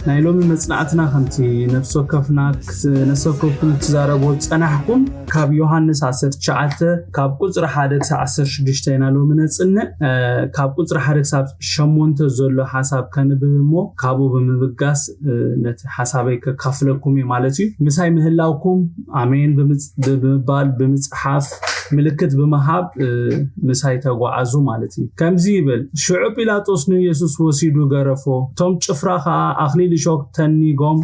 ናይ ሎሚ መጽናዕትና ከምቲ ነፍሲ ወከፍና ክስ- ነፍሲ ወከፍኩም ትዛረቦ ዝጸናሕኩም ካብ ዮሃንስ ዓሰርተ ትሽዓተ ካብ ቁጽሪ ሓደ ክሳብ ዓሰርተ ሽዱሽተ ኢና ሎሚ ነጽንዕ። እ፣ ካብ ቁጽሪ ሓደ ክሳብ ሸሞንተ ዘሎ ሓሳብ ከንብብ እሞ ካብኡ ብምብጋስ እ፣ ነቲ ሓሳበይ ከካፍለኩም እዩ ማለት እዩ። ምሳይ ምህላውኩም ኣሜን ብምጽ- ብምባል ብምጽሓፍ ምልክት ብምሃብ እ፣ ምሳይ ተጓዓዙ ማለት እዩ። ከምዚ ይብል፣ ሽዑ ጲላጦስ ንኢየሱስ ወሲዱ ገረፎ። እቶም ጭፍራ ኸኣ ኣኽሊል እሾክ ተኒጎም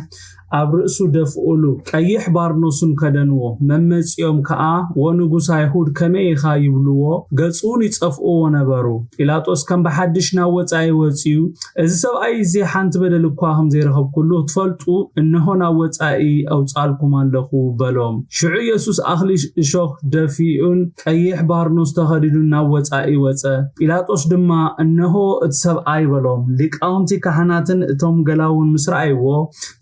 ኣብ ርእሱ ደፍኡሉ፣ ቀይሕ ባርኖሱን ከደንዎ። መመጺኦም ከኣ፣ "ወንጉስ ኣይሁድ ከመይ ኢኻ?" ይብልዎ፣ ገጹን ይጸፍእዎ ነበሩ። ጲላጦስ ከም ብሓድሽ ናብ ወጻኢ ወጺኡ፣ "እዚ ሰብኣይ እዚ ሓንቲ በደል እኳ ከም ዘይረኸብኩሉ ክትፈልጡ፣ እንሆ ናብ ወጻኢ ኣውጻልኩም ኣለኹ" በሎም። ሽዑ ኢየሱስ ኣኽሊ እሾኽ ደፊኡን ቀይሕ ባርኖስ ተኸዲኑን ናብ ወጻኢ ወጸ። ጲላጦስ ድማ፣ "እንሆ እቲ ሰብኣይ" በሎም። ሊቃውንቲ ካህናትን እቶም ገላውን ምስ ረኣይዎ፣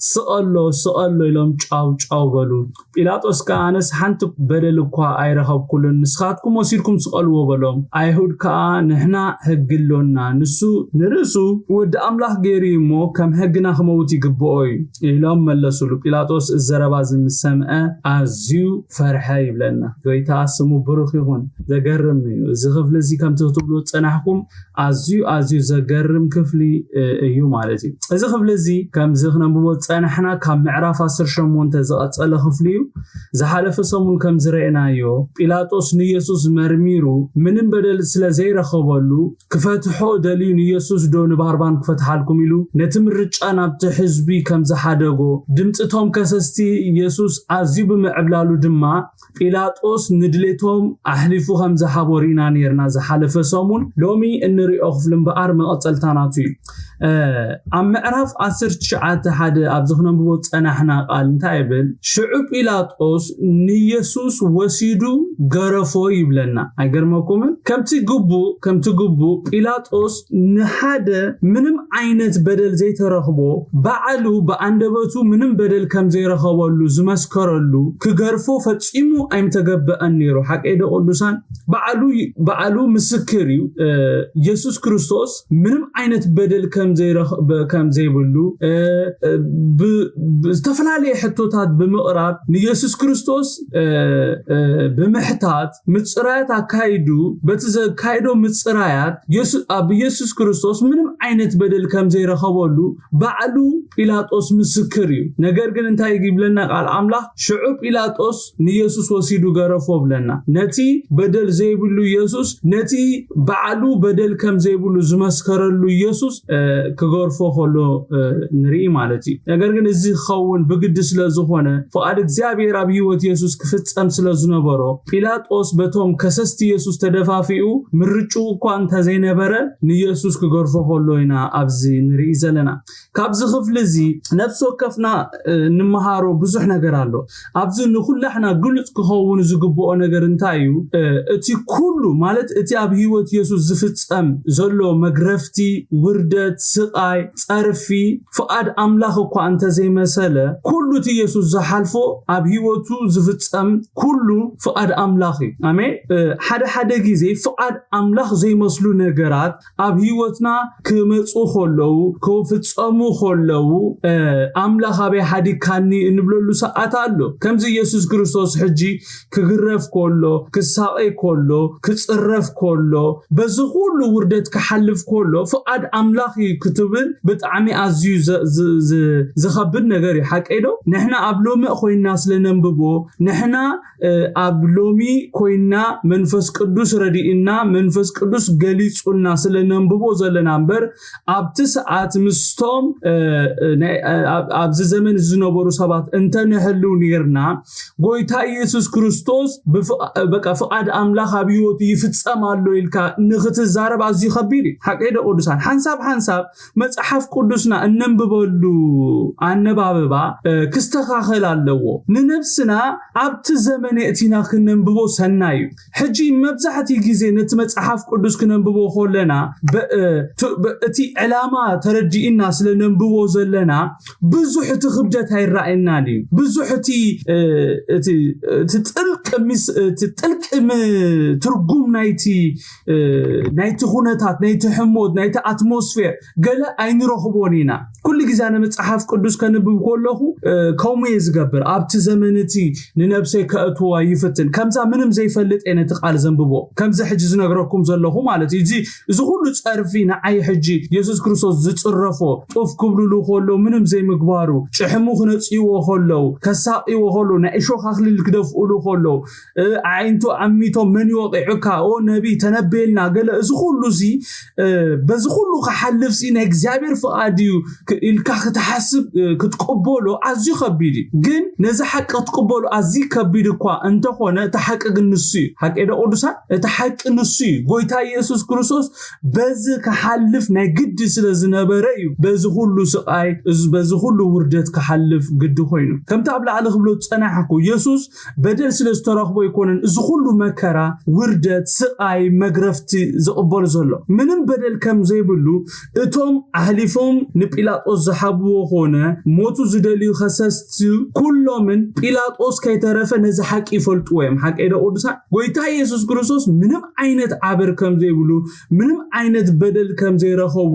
"ስቐሎ፣ ስቐሎ" ኢሎም ጫው ጫው በሉ። ጲላጦስ ከኣ፣ "ኣነስ ሓንቲ በደል እኳ ኣይረኸብኩሉን፣ ንስኻትኩም ወሲድኩም ስቐልዎ" በሎም። ኣይሁድ ከኣ፣ "ንሕና ሕጊ ኣሎና፣ ንሱ ንርእሱ ወዲ ኣምላኽ ገይሩ እዩ እሞ፣ ከም ሕግና ክመውት ይግብኦ እዩ" ኢሎም መለሱሉ። ጲላጦስ እዚ ዘረባ እዚ ምስ ሰምዐ ኣዝዩ ፈርሐ ይብለና። ጎይታ ስሙ ብሩኽ ይኹን። ዘገርም እዩ። እዚ ክፍሊ እዚ ከምቲ ክትብሉ ዝጸናሕኩም ኣዝዩ፣ ኣዝዩ ዘገርም ክፍሊ፣ እ፣ እዩ ማለት እዩ። እዚ ክፍሊ እዚ ከምዚ ክነንብቦ ዝጸናሕና ካብ ምዕራፍ ዓሰርተ ሸሞንተ ዝቐጸለ ክፍሊ እዩ። ዝሓለፈ ሰሙን ከም ዝረእናዮ፣ ጲላጦስ ንየሱስ መርሚሩ ምንም በደል ስለ ዘይረኸበሉ፣ ክፈትሖ ደልዩ ንየሱስ ዶ ንባርባን ክፈትሓልኩም ኢሉ ነቲ ምርጫ ናብቲ ህዝቢ ከም ዝሓደጎ፣ ድምጺ እቶም ከሰስቲ የሱስ ኣዝዩ ብምዕብላሉ ድማ፣ ጲላጦስ ንድሌቶም ኣሕሊፉ ከም ዝሃቦ ርኢና ነይርና ዝሓለፈ ሰሙን። ሎሚ እንሪኦ ክፍሊ እምበኣር መቐጸልታ ናቱ እዩ። እ፣ ኣብ ምዕራፍ ዓሰርተ ትሽዓተ ሓደ ኣብዚ ክነንብቦ ዝጸናሕና ቃል እንታይ ይብል? ሽዑ ጲላጦስ ንየሱስ ወሲዱ ገረፎ ይብለና። ኣይገርመኩምን? ከምቲ ግቡእ፣ ከምቲ ግቡእ ጲላጦስ ንሓደ ምንም ዓይነት በደል ዘይተረኽቦ፣ ባዕሉ ብኣንደበቱ ምንም በደል ከም ዘይረኸበሉ ዝመስከረሉ፣ ክገርፎ ፈጺሙ ኣይምተገበአን ነይሩ። ሓቀይ ዶ ቅዱሳን? ባዕሉ፣ ባዕሉ ምስክር እዩ። እ፣ የሱስ ክርስቶስ ምንም ዓይነት በደል ከም ዘይረኸ-፣ በ-፣ ከም ዘይብሉ፣ እ፣ እ፣ ብ-፣ ብ-፣ ዝተፈላለየ ሕቶታት ብምቕራብ ንየሱስ ክርስቶስ፣ እ፣ እ፣ ብምሕታት ምጽራያት ኣካይዱ፣ በቲ ዘካይዶ ምጽራያት የሱ-፣ ኣብ የሱስ ክርስቶስ ምንም ዓይነት በደል ከም ዘይረኸበሉ ባዕሉ ጲላጦስ ምስክር እዩ። ነገር ግን እንታይ ይብለና ቃል ኣምላኽ? ሽዑ ጲላጦስ ንየሱስ ወሲዱ ገረፎ ብለና። ነቲ በደል ዘይብሉ የሱስ፣ ነቲ ባዕሉ በደል ከም ዘይብሉ ዝመስከረሉ የሱስ፣ እ፣ ክገርፎ ከሎ፣ እ፣ ንርኢ ማለት እዩ። ነገር ግን እዚ ክኸውን ብግዲ ስለ ዝኾነ፣ ፍቓድ እግዚኣብሔር ኣብ ህይወት የሱስ ክፍጸም ስለ ዝነበሮ፣ ጲላጦስ በቶም ከሰስቲ የሱስ ተደፋፊኡ ምርጭኡ እኳ እንተዘይነበረ፣ ንየሱስ ክገርፎ ከሎ ኢና ኣብዚ ንርኢ ዘለና። ካብዚ ክፍሊ እዚ ነፍሲ ወከፍና፣ እ፣ እንመሃሮ ብዙሕ ነገር ኣሎ። ኣብዚ ንኹላሕና ግሉጽ ክኸውን ዝግብኦ ነገር እንታይ እዩ? እ፣ እቲ ኩሉ፣ ማለት እቲ ኣብ ህይወት የሱስ ዝፍጸም ዘሎ መግረፍቲ፣ ውርደት፣ ስቓይ፣ ጸርፊ፣ ፍቓድ ኣምላኽ እኳ እንተዘይመሰለ፣ ኩሉ እቲ የሱስ ዝሓልፎ ኣብ ህይወቱ ዝፍጸም ኩሉ ፍቓድ ኣምላኽ እዩ። ኣሜን። እ፣ ሓደ ሓደ ግዜ ፍቓድ ኣምላኽ ዘይመስሉ ነገራት ኣብ ህይወትና ክመጹ ከለዉ፣ ክፍጸሙ ከለዉ፣ እ፣ "ኣምላኽ ኣበይ ሓዲግካኒ?" እንብለሉ ሰዓት ኣሎ። ከምዚ የሱስ ክርስቶስ ሕጂ ክግረፍ ከሎ፣ ክሳቐይ ከሎ፣ ክጽረፍ ከሎ፣ በዚ ኩሉ ውርደት ክሓልፍ ከሎ፣ "ፍቓድ ኣምላኽ እዩ" ክትብል ብጣዕሚ ኣዝዩ ዘ-፣ ዝ-፣ ዝ-፣ ዝኸብድ ነገር እዩ። ሓቀይ ዶ? ንሕና ኣብ ሎሚ ኮይንና ስለ ነንብቦ፣ ንሕና እ፣ ኣብ ሎሚ ኮይና መንፈስ ቅዱስ ረዲእና፣ መንፈስ ቅዱስ ገሊጹልና ስለ ነንብቦ ዘለና እምበር፣ ኣብቲ ሰዓት ምስቶም፣ እ፣ እ፣ ናይ፣ እ፣ ኣብ-፣ ኣብዚ ዘመን ዝነበሩ ሰባት እንተንህልው ኔርና፣ ጎይታ ኢየሱስ ክርስቶስ ብፍቓ-፣ በቃ ፍቓድ ኣምላኽ ኣብ ህይወቱ ይፍጸም ኣሎ ኢልካ ንኽትዛረብ ኣዝዩ ከቢድ እዩ። ሓቀይ ዶ ቅዱሳን? ሓንሳብ ሓንሳብ መጽሓፍ ቅዱስና እነንብበሉ ኣነባብባ፣ እ፣ ክስተኻኸል ኣለዎ። ንነብስና ኣብቲ ዘመን የእቲና ክነንብቦ ሰናይ እዩ። ሕጂ መብዛሕትኡ ግዜ ነቲ መጽሓፍ ቅዱስ ክነንብቦ ከለና፣ በ-፣ እ፣ ቱ-፣ በ-፣ እቲ ዕላማ ተረዲእና ስለ ነንብቦ ዘለና ብዙሕ እቲ ክብደት ኣይረኣየናን እዩ። ብዙሕ እቲ እቲ ጥልቂ ጥልቂ ትርጉም ናይቲ ናይቲ ኩነታት፣ ናይቲ ሕሞት፣ ናይቲ ኣትሞስፌር ገለ ኣይንረኽቦን ኢና። ኩሉ ግዜ ኣነ መጽሓፍ ቅዱስ ከንብብ ከለኹ ከምኡ እየ ዝገብር። ኣብቲ ዘመን እቲ ንነብሰይ ከእትዋ ይፍትን። ከምዛ ምንም ዘይፈልጥ እየ ነቲ ቃል ዘንብቦ፣ ከምዚ ሕጂ ዝነግረኩም ዘለኹ ማለት እዩ። እዚ እዚ ኩሉ ጸርፊ ንዓይ ሕጂ የሱስ ክርስቶስ ዝጽረፎ፣ ጡፍ ክብልሉ ከሎ ምንም ዘይምግባሩ፣ ጭሕሙ ክነጽይዎ ከለዉ፣ ከሳቕይዎ ከሎ፣ ናይ እሾኽ ኣኽሊል ክደፍኡሉ ከሎ፣ ኣዒንቱ ዓሚቶም መን ይወቂዑካ ኦ ነቢ ተነበየልና ገለ፣ እዚ ኩሉ እዚ በዚ ኩሉ ክሓልፍ ሲ ናይ እግዚኣብሔር ፍቓድ እዩ ኢልካ ክትሓስብ ክትቅበሎ ኣዝዩ ከቢድ እዩ። ግን ነዚ ሓቂ ክትቅበሎ ኣዝዩ ከቢድ እኳ እንተኾነ፣ እቲ ሓቂ ግን ንሱ እዩ። ሓቂ ዶ ቅዱሳን? እቲ ሓቂ ንሱ እዩ። ጎይታ ኢየሱስ ክርስቶስ በዚ ክሓልፍ ናይ ግዲ ስለ ዝነበረ እዩ በዚ ኩሉ ስቓይ፣ በዚ ኩሉ ውርደት ክሓልፍ ግዲ ኮይኑ። ከምቲ ኣብ ላዕሊ ክብሎ ዝጸናሕኩ፣ ኢየሱስ በደል ስለ ዝተረኽቦ ኣይኮነን እዚ ኩሉ መከራ፣ ውርደት፣ ስቓይ፣ መግረፍቲ ዝቕበል ዘሎ። ምንም በደል ከም ዘይብሉ እቶም ኣሕሊፎም ንጲላጦስ ዝሃብዎ ኾነ ሞቱ ዝደልዩ ከሰስቲ ኩሎምን ጲላጦስ ከይተረፈ ነዚ ሓቂ ይፈልጥዎ እዮም። ሓቂ ዶ ቅዱሳን? ጎይታ ኢየሱስ ክርስቶስ ምንም ዓይነት ዓበር ከም ዘይብሉ፣ ምንም ዓይነት በደል ከም ዘይረኸቡ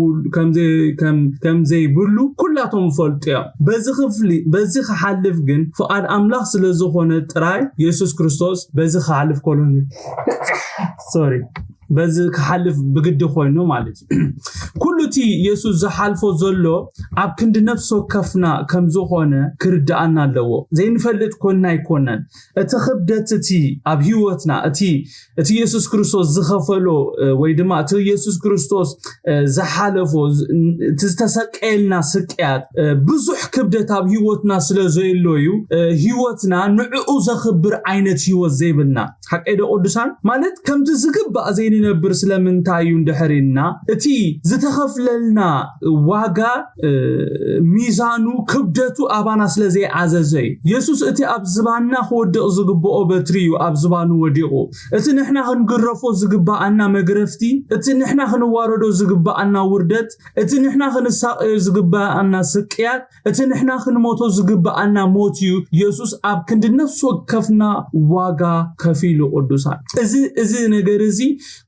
ከም ዘይብሉ ኩላቶም ይፈልጡ እዮም። በዚ ክፍሊ በዚ ክሓልፍ ግን ፍቓድ ኣምላኽ ስለ ዝኾነ ጥራይ የሱስ ክርስቶስ በዚ ክሓልፍ ኮሎኒ ሶሪ በዚ ክሓልፍ ብግዲ ኮይኑ ማለት እዩ። ኩሉ እቲ የሱስ ዝሓልፎ ዘሎ ኣብ ክንዲ ነፍሲ ወከፍና ከም ዝኾነ ክርድኣና ኣለዎ። ዘይንፈልጥ ኮንና ኣይኮነን። እቲ ክብደት እቲ ኣብ ህይወትና እቲ እቲ የሱስ ክርስቶስ ዝኸፈሎ ወይ ድማ እቲ የሱስ ክርስቶስ ዝሓለፎ እቲ ዝተሰቀየልና ስቅያት ብዙሕ ክብደት ኣብ ህይወትና ስለ ዘየሎ እዩ ህይወትና ንዕኡ ዘኽብር ዓይነት ህይወት ዘይብልና። ሓቀይ ዶ ቅዱሳን? ማለት ከምቲ ዝግባእ ዘይንነብር ስለምንታይ እዩ እንድሕር ኢልና፣ እቲ ዝተኸፍለልና ዋጋ ሚዛኑ ክብደቱ ኣባና ስለ ዘይዓዘዘ እዩ። የሱስ እቲ ኣብ ዝባንና ክወድቕ ዝግብኦ በትሪ እዩ ኣብ ዝባኑ ወዲቑ። እቲ ንሕና ክንግረፎ ዝግባኣና መግረፍቲ፣ እቲ ንሕና ክንዋረዶ ዝግባኣና ውርደት፣ እቲ ንሕና ክንሳቐዮ ዝግባኣና ስቅያት፣ እቲ ንሕና ክንሞቶ ዝግባኣና ሞት እዩ። የሱስ ኣብ ክንዲ ነፍሲ ወከፍና ዋጋ ከፊሉ። ቅዱሳን፣ እዚ እዚ ነገር እዚ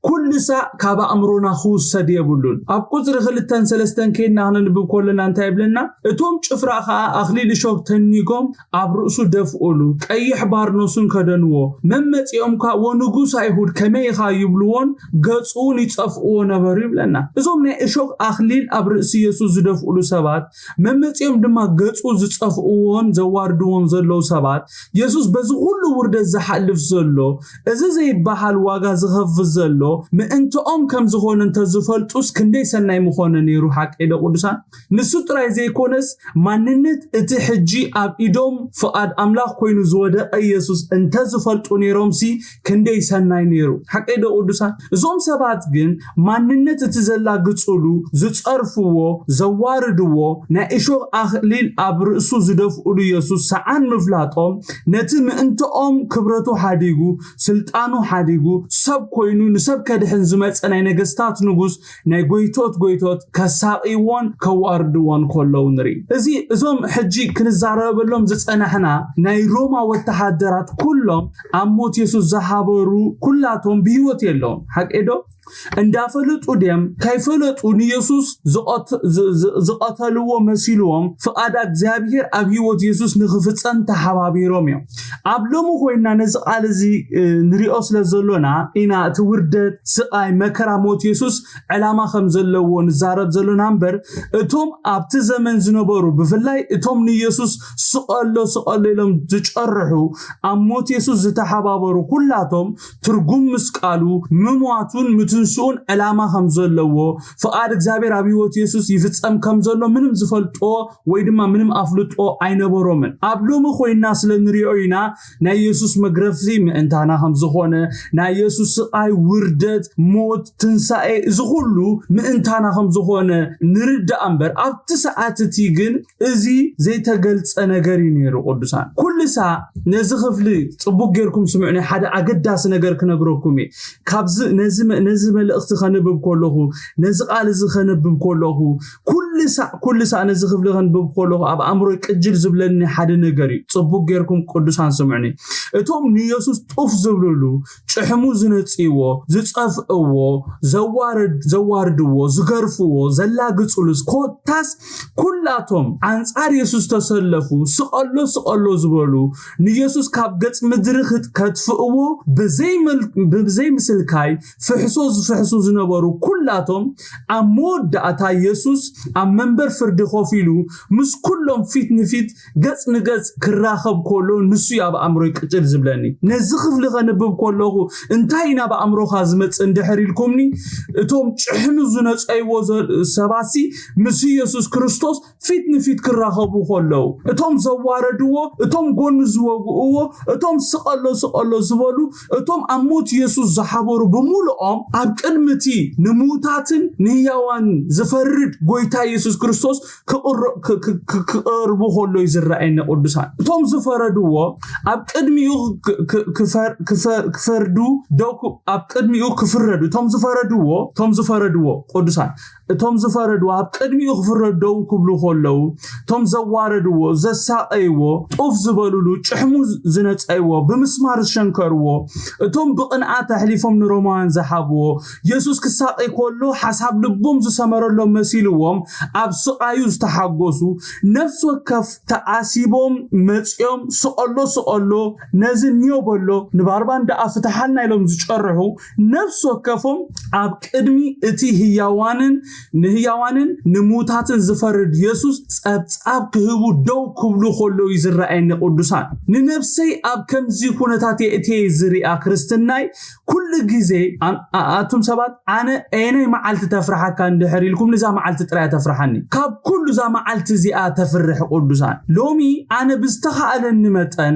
ኩሉ ሳዕ ካብ ኣእምሮና ክውሰድ የብሉን። ኣብ ቁጽሪ ክልተን ሰለስተን ከይድና ክነንብብ ከለና እንታይ ይብለና? እቶም ጭፍራ ኸኣ ኣኽሊል እሾኽ ተኒጎም ኣብ ርእሱ ደፍኡሉ፣ ቀይሕ ባርኖስን ከደንዎ፣ መመጺኦም ከኣ ወንጉስ ኣይሁድ ከመይ ኢኻ ይብልዎን ገጹውን ይጸፍእዎ ነበሩ ይብለና። እዞም ናይ እሾኽ ኣኽሊል ኣብ ርእሲ የሱስ ዝደፍኡሉ ሰባት መመጺኦም ድማ ገጹ ዝጸፍእዎን ዘዋርድዎን ዘለዉ ሰባት፣ የሱስ በዚ ኩሉ ውርደት ዝሓልፍ ዘሎ፣ እዚ ዘይበሃል ዋጋ ዝኸፍል ዘሎ ምእንትኦም ከም ዝኾነ እንተዝፈልጡስ ክንደይ ሰናይ ምኾነ ነይሩ። ሓቀይ ዶ ቅዱሳን? ንሱ ጥራይ ዘይኮነስ ማንነት እቲ ሕጂ ኣብ ኢዶም ፍቓድ ኣምላኽ ኮይኑ ዝወደቐ የሱስ እንተዝፈልጡ ነይሮምሲ ክንደይ ሰናይ ነይሩ። ሓቀይ ዶ ቅዱሳን? እዞም ሰባት ግን ማንነት እቲ ዘላግጽሉ፣ ዝጸርፍዎ፣ ዘዋርድዎ፣ ናይ እሾኽ ኣኽሊል ኣብ ርእሱ ዝደፍኡሉ የሱስ ሰዓን ምፍላጦም፣ ነቲ ምእንትኦም ክብረቱ ሓዲጉ፣ ስልጣኑ ሓዲጉ፣ ሰብ ኮይኑ ንሰብ ከድሕን ዝመጸ ናይ ነገስታት ንጉስ፣ ናይ ጎይቶት ጎይቶት ከሳቕይዎን ከዋርድዎን ከለዉ ንርኢ። እዚ እዞም ሕጂ ክንዛረበሎም ዝጸናሕና ናይ ሮማ ወተሃደራት ኩሎም ኣብ ሞት የሱስ ዝሃበሩ ኩላቶም ብህይወት የለውን። ሓቀይ ዶ? እንዳፈለጡ ድዮም ከይፈለጡ ንየሱስ ዝቐት-፣ ዝ-፣ ዝ-፣ ዝቐተልዎ መሲልዎም ፍቓድ እግዚኣብሔር ኣብ ህይወት የሱስ ንኽፍጸም ተሓባቢሮም እዮም። ኣብ ሎሚ ኮይና ነዚ ቃል እዚ፣ እ፣ ንሪኦ ስለ ዘሎና ኢና እቲ ውርደት፣ ስቓይ፣ መከራ፣ ሞት የሱስ ዕላማ ከም ዘለዎ ንዛረብ ዘሎና እምበር፣ እቶም ኣብቲ ዘመን ዝነበሩ፣ ብፍላይ እቶም ንየሱስ ስቐሎ፣ ስቐሎ ኢሎም ዝጨርሑ፣ ኣብ ሞት የሱስ ዝተሓባበሩ ኩላቶም ትርጉም ምስቃሉ፣ ምሟቱን ምትንስኡን ዕላማ ከም ዘለዎ፣ ፍቓድ እግዚኣብሔር ኣብ ህይወት የሱስ ይፍጸም ከም ዘሎ ምንም ዝፈልጥዎ ወይ ድማ ምንም ኣፍልጦ ኣይነበሮምን። ኣብ ሎሚ ኮይና ስለ ንሪኦ ኢና ናይ የሱስ መግረፍቲ ምእንታና ከም ዝኾነ፣ ናይ የሱስ ስቓይ፣ ውርደት፣ ሞት፣ ትንሳኤ፣ እዚ ኩሉ ምእንታና ከም ዝኾነ ንርዳእ እምበር፣ ኣብቲ ሰዓት እቲ ግን እዚ ዘይተገልጸ ነገር እዩ ነይሩ። ቅዱሳን፣ ኩሉ ሳዕ ነዚ ክፍሊ ጽቡቅ ጌርኩም ስምዑኒ። ሓደ ኣገዳሲ ነገር ክነግረኩም እየ። ካብዚ፣ ነዚ መ-፣ ነዚ መልእኽቲ ከንብብ ከለኹ፣ ነዚ ቃል እዚ ከንብብ ከለኹ፣ ኩሉ ኩሉ ሳዕ ኩሉ ሳዕ ነዚ ክፍሊ ከንብብ ከለኹ ኣብ ኣእምሮይ ቅጅል ዝብለኒ ሓደ ነገር እዩ። ጽቡቅ ጌርኩም ቅዱሳን ስምዑኒ። እቶም ንየሱስ ጡፍ ዝብልሉ፣ ጭሕሙ ዝነጽይዎ፣ ዝጸፍእዎ፣ ዘዋርድ ዘዋርድዎ፣ ዝገርፍዎ፣ ዘላግጽሉስ ኮታስ ኩላቶም ኣንጻር የሱስ ተሰለፉ፣ ስቐሎ ስቐሎ ዝበሉ፣ ንየሱስ ካብ ገጽ ምድሪ ክጥ- ከጥፍእዎ ብዘይ መል- ብዘይ ምስልካይ ፍሕሶ ዝፍሕሱ ዝነበሩ ኩላቶም ኣብ መወዳእታ የሱስ ኣብ መንበር ፍርዲ ኮፍ ኢሉ ምስ ኩሎም ፊት ንፊት ገጽ ንገጽ ክራኸብ ከሎ ንሱ እዩ ኣብ ኣእምሮይ ቅጭል ዝብለኒ። ነዚ ክፍሊ ከንብብ ከለኹ እንታይ ኢና ኣብ ኣእምሮኻ ዝመጽእ እንድሕር ኢልኩምኒ፣ እቶም ጭሕሚ ዝነጸይዎ ዘ- ሰባሲ ምስ ኢየሱስ ክርስቶስ ፊት ንፊት ክራኸቡ ከለዉ፣ እቶም ዘዋረድዎ፣ እቶም ጎኑ ዝወግእዎ፣ እቶም ስቐሎ ስቐሎ ዝበሉ፣ እቶም ኣብ ሞት ኢየሱስ ዝሓበሩ ብምሉኦም ኣብ ቅድሚ እቲ ንምዉታትን ንህያዋን ዝፈርድ ጎይታ ኢየሱስ ክርስቶስ ክቕር- ክ- ክ- ክ- ክቐርቡ ከሎ እዩ ዝረኣየኒ። ቅዱሳን እቶም ዝፈረድዎ ኣብ ቅድሚኡ ክ- ክ- ክፈር- ክፈር- ክፈርዱ ደው ክ- ኣብ ቅድሚኡ ክፍረዱ እቶም ዝፈረድዎ እቶም ዝፈረድዎ ቅዱሳን እቶም ዝፈረድዎ ኣብ ቅድሚኡ ክፍረዱ ደው ክብሉ ከለዉ፣ እቶም ዘዋረድዎ፣ ዘሳቐይዎ፣ ጡፍ ዝበሉሉ፣ ጭሕሙ ዝነጸይዎ፣ ብምስማር ዝሸንከርዎ፣ እቶም ብቕንኣት ኣሕሊፎም ንሮማውያን ዝሃብዎ፣ የሱስ ክሳቐይ ከሎ ሓሳብ ልቦም ዝሰመረሎም መሲልዎም ኣብ ስቓዩ ዝተሓጎሱ፣ ነፍሲ ወከፍ ተኣሲቦም መጺኦም ስቐሎ ስቐሎ ነዚ እኒዮ በሎ ንባርባን ደኣ ፍትሓልና ኢሎም ዝጨርሑ ነፍሲ ወከፎም ኣብ ቅድሚ እቲ ህያዋንን ንህያዋንን ንምዉታትን ዝፈርድ የሱስ ጸብጻብ ክህቡ ደው ክብሉ ከለዉ እዩ ዝረኣየኒ። ቅዱሳን ንነብሰይ ኣብ ከምዚ ኩነታት የእትየ ዝሪኣ ክርስትናይ ኩሉ ግዜ ኣም- ኣ- ኣቱም ሰባት ኣነ ኣየናይ መዓልቲ ተፍርሓካ እንድሕር ኢልኩም ንዛ መዓልቲ ጥራይ ተፍርሓኒ። ካብ ኩሉ እዛ መዓልቲ እዚኣ ተፍርሕ። ቅዱሳን ሎሚ ኣነ ብዝተኻእለኒ መጠን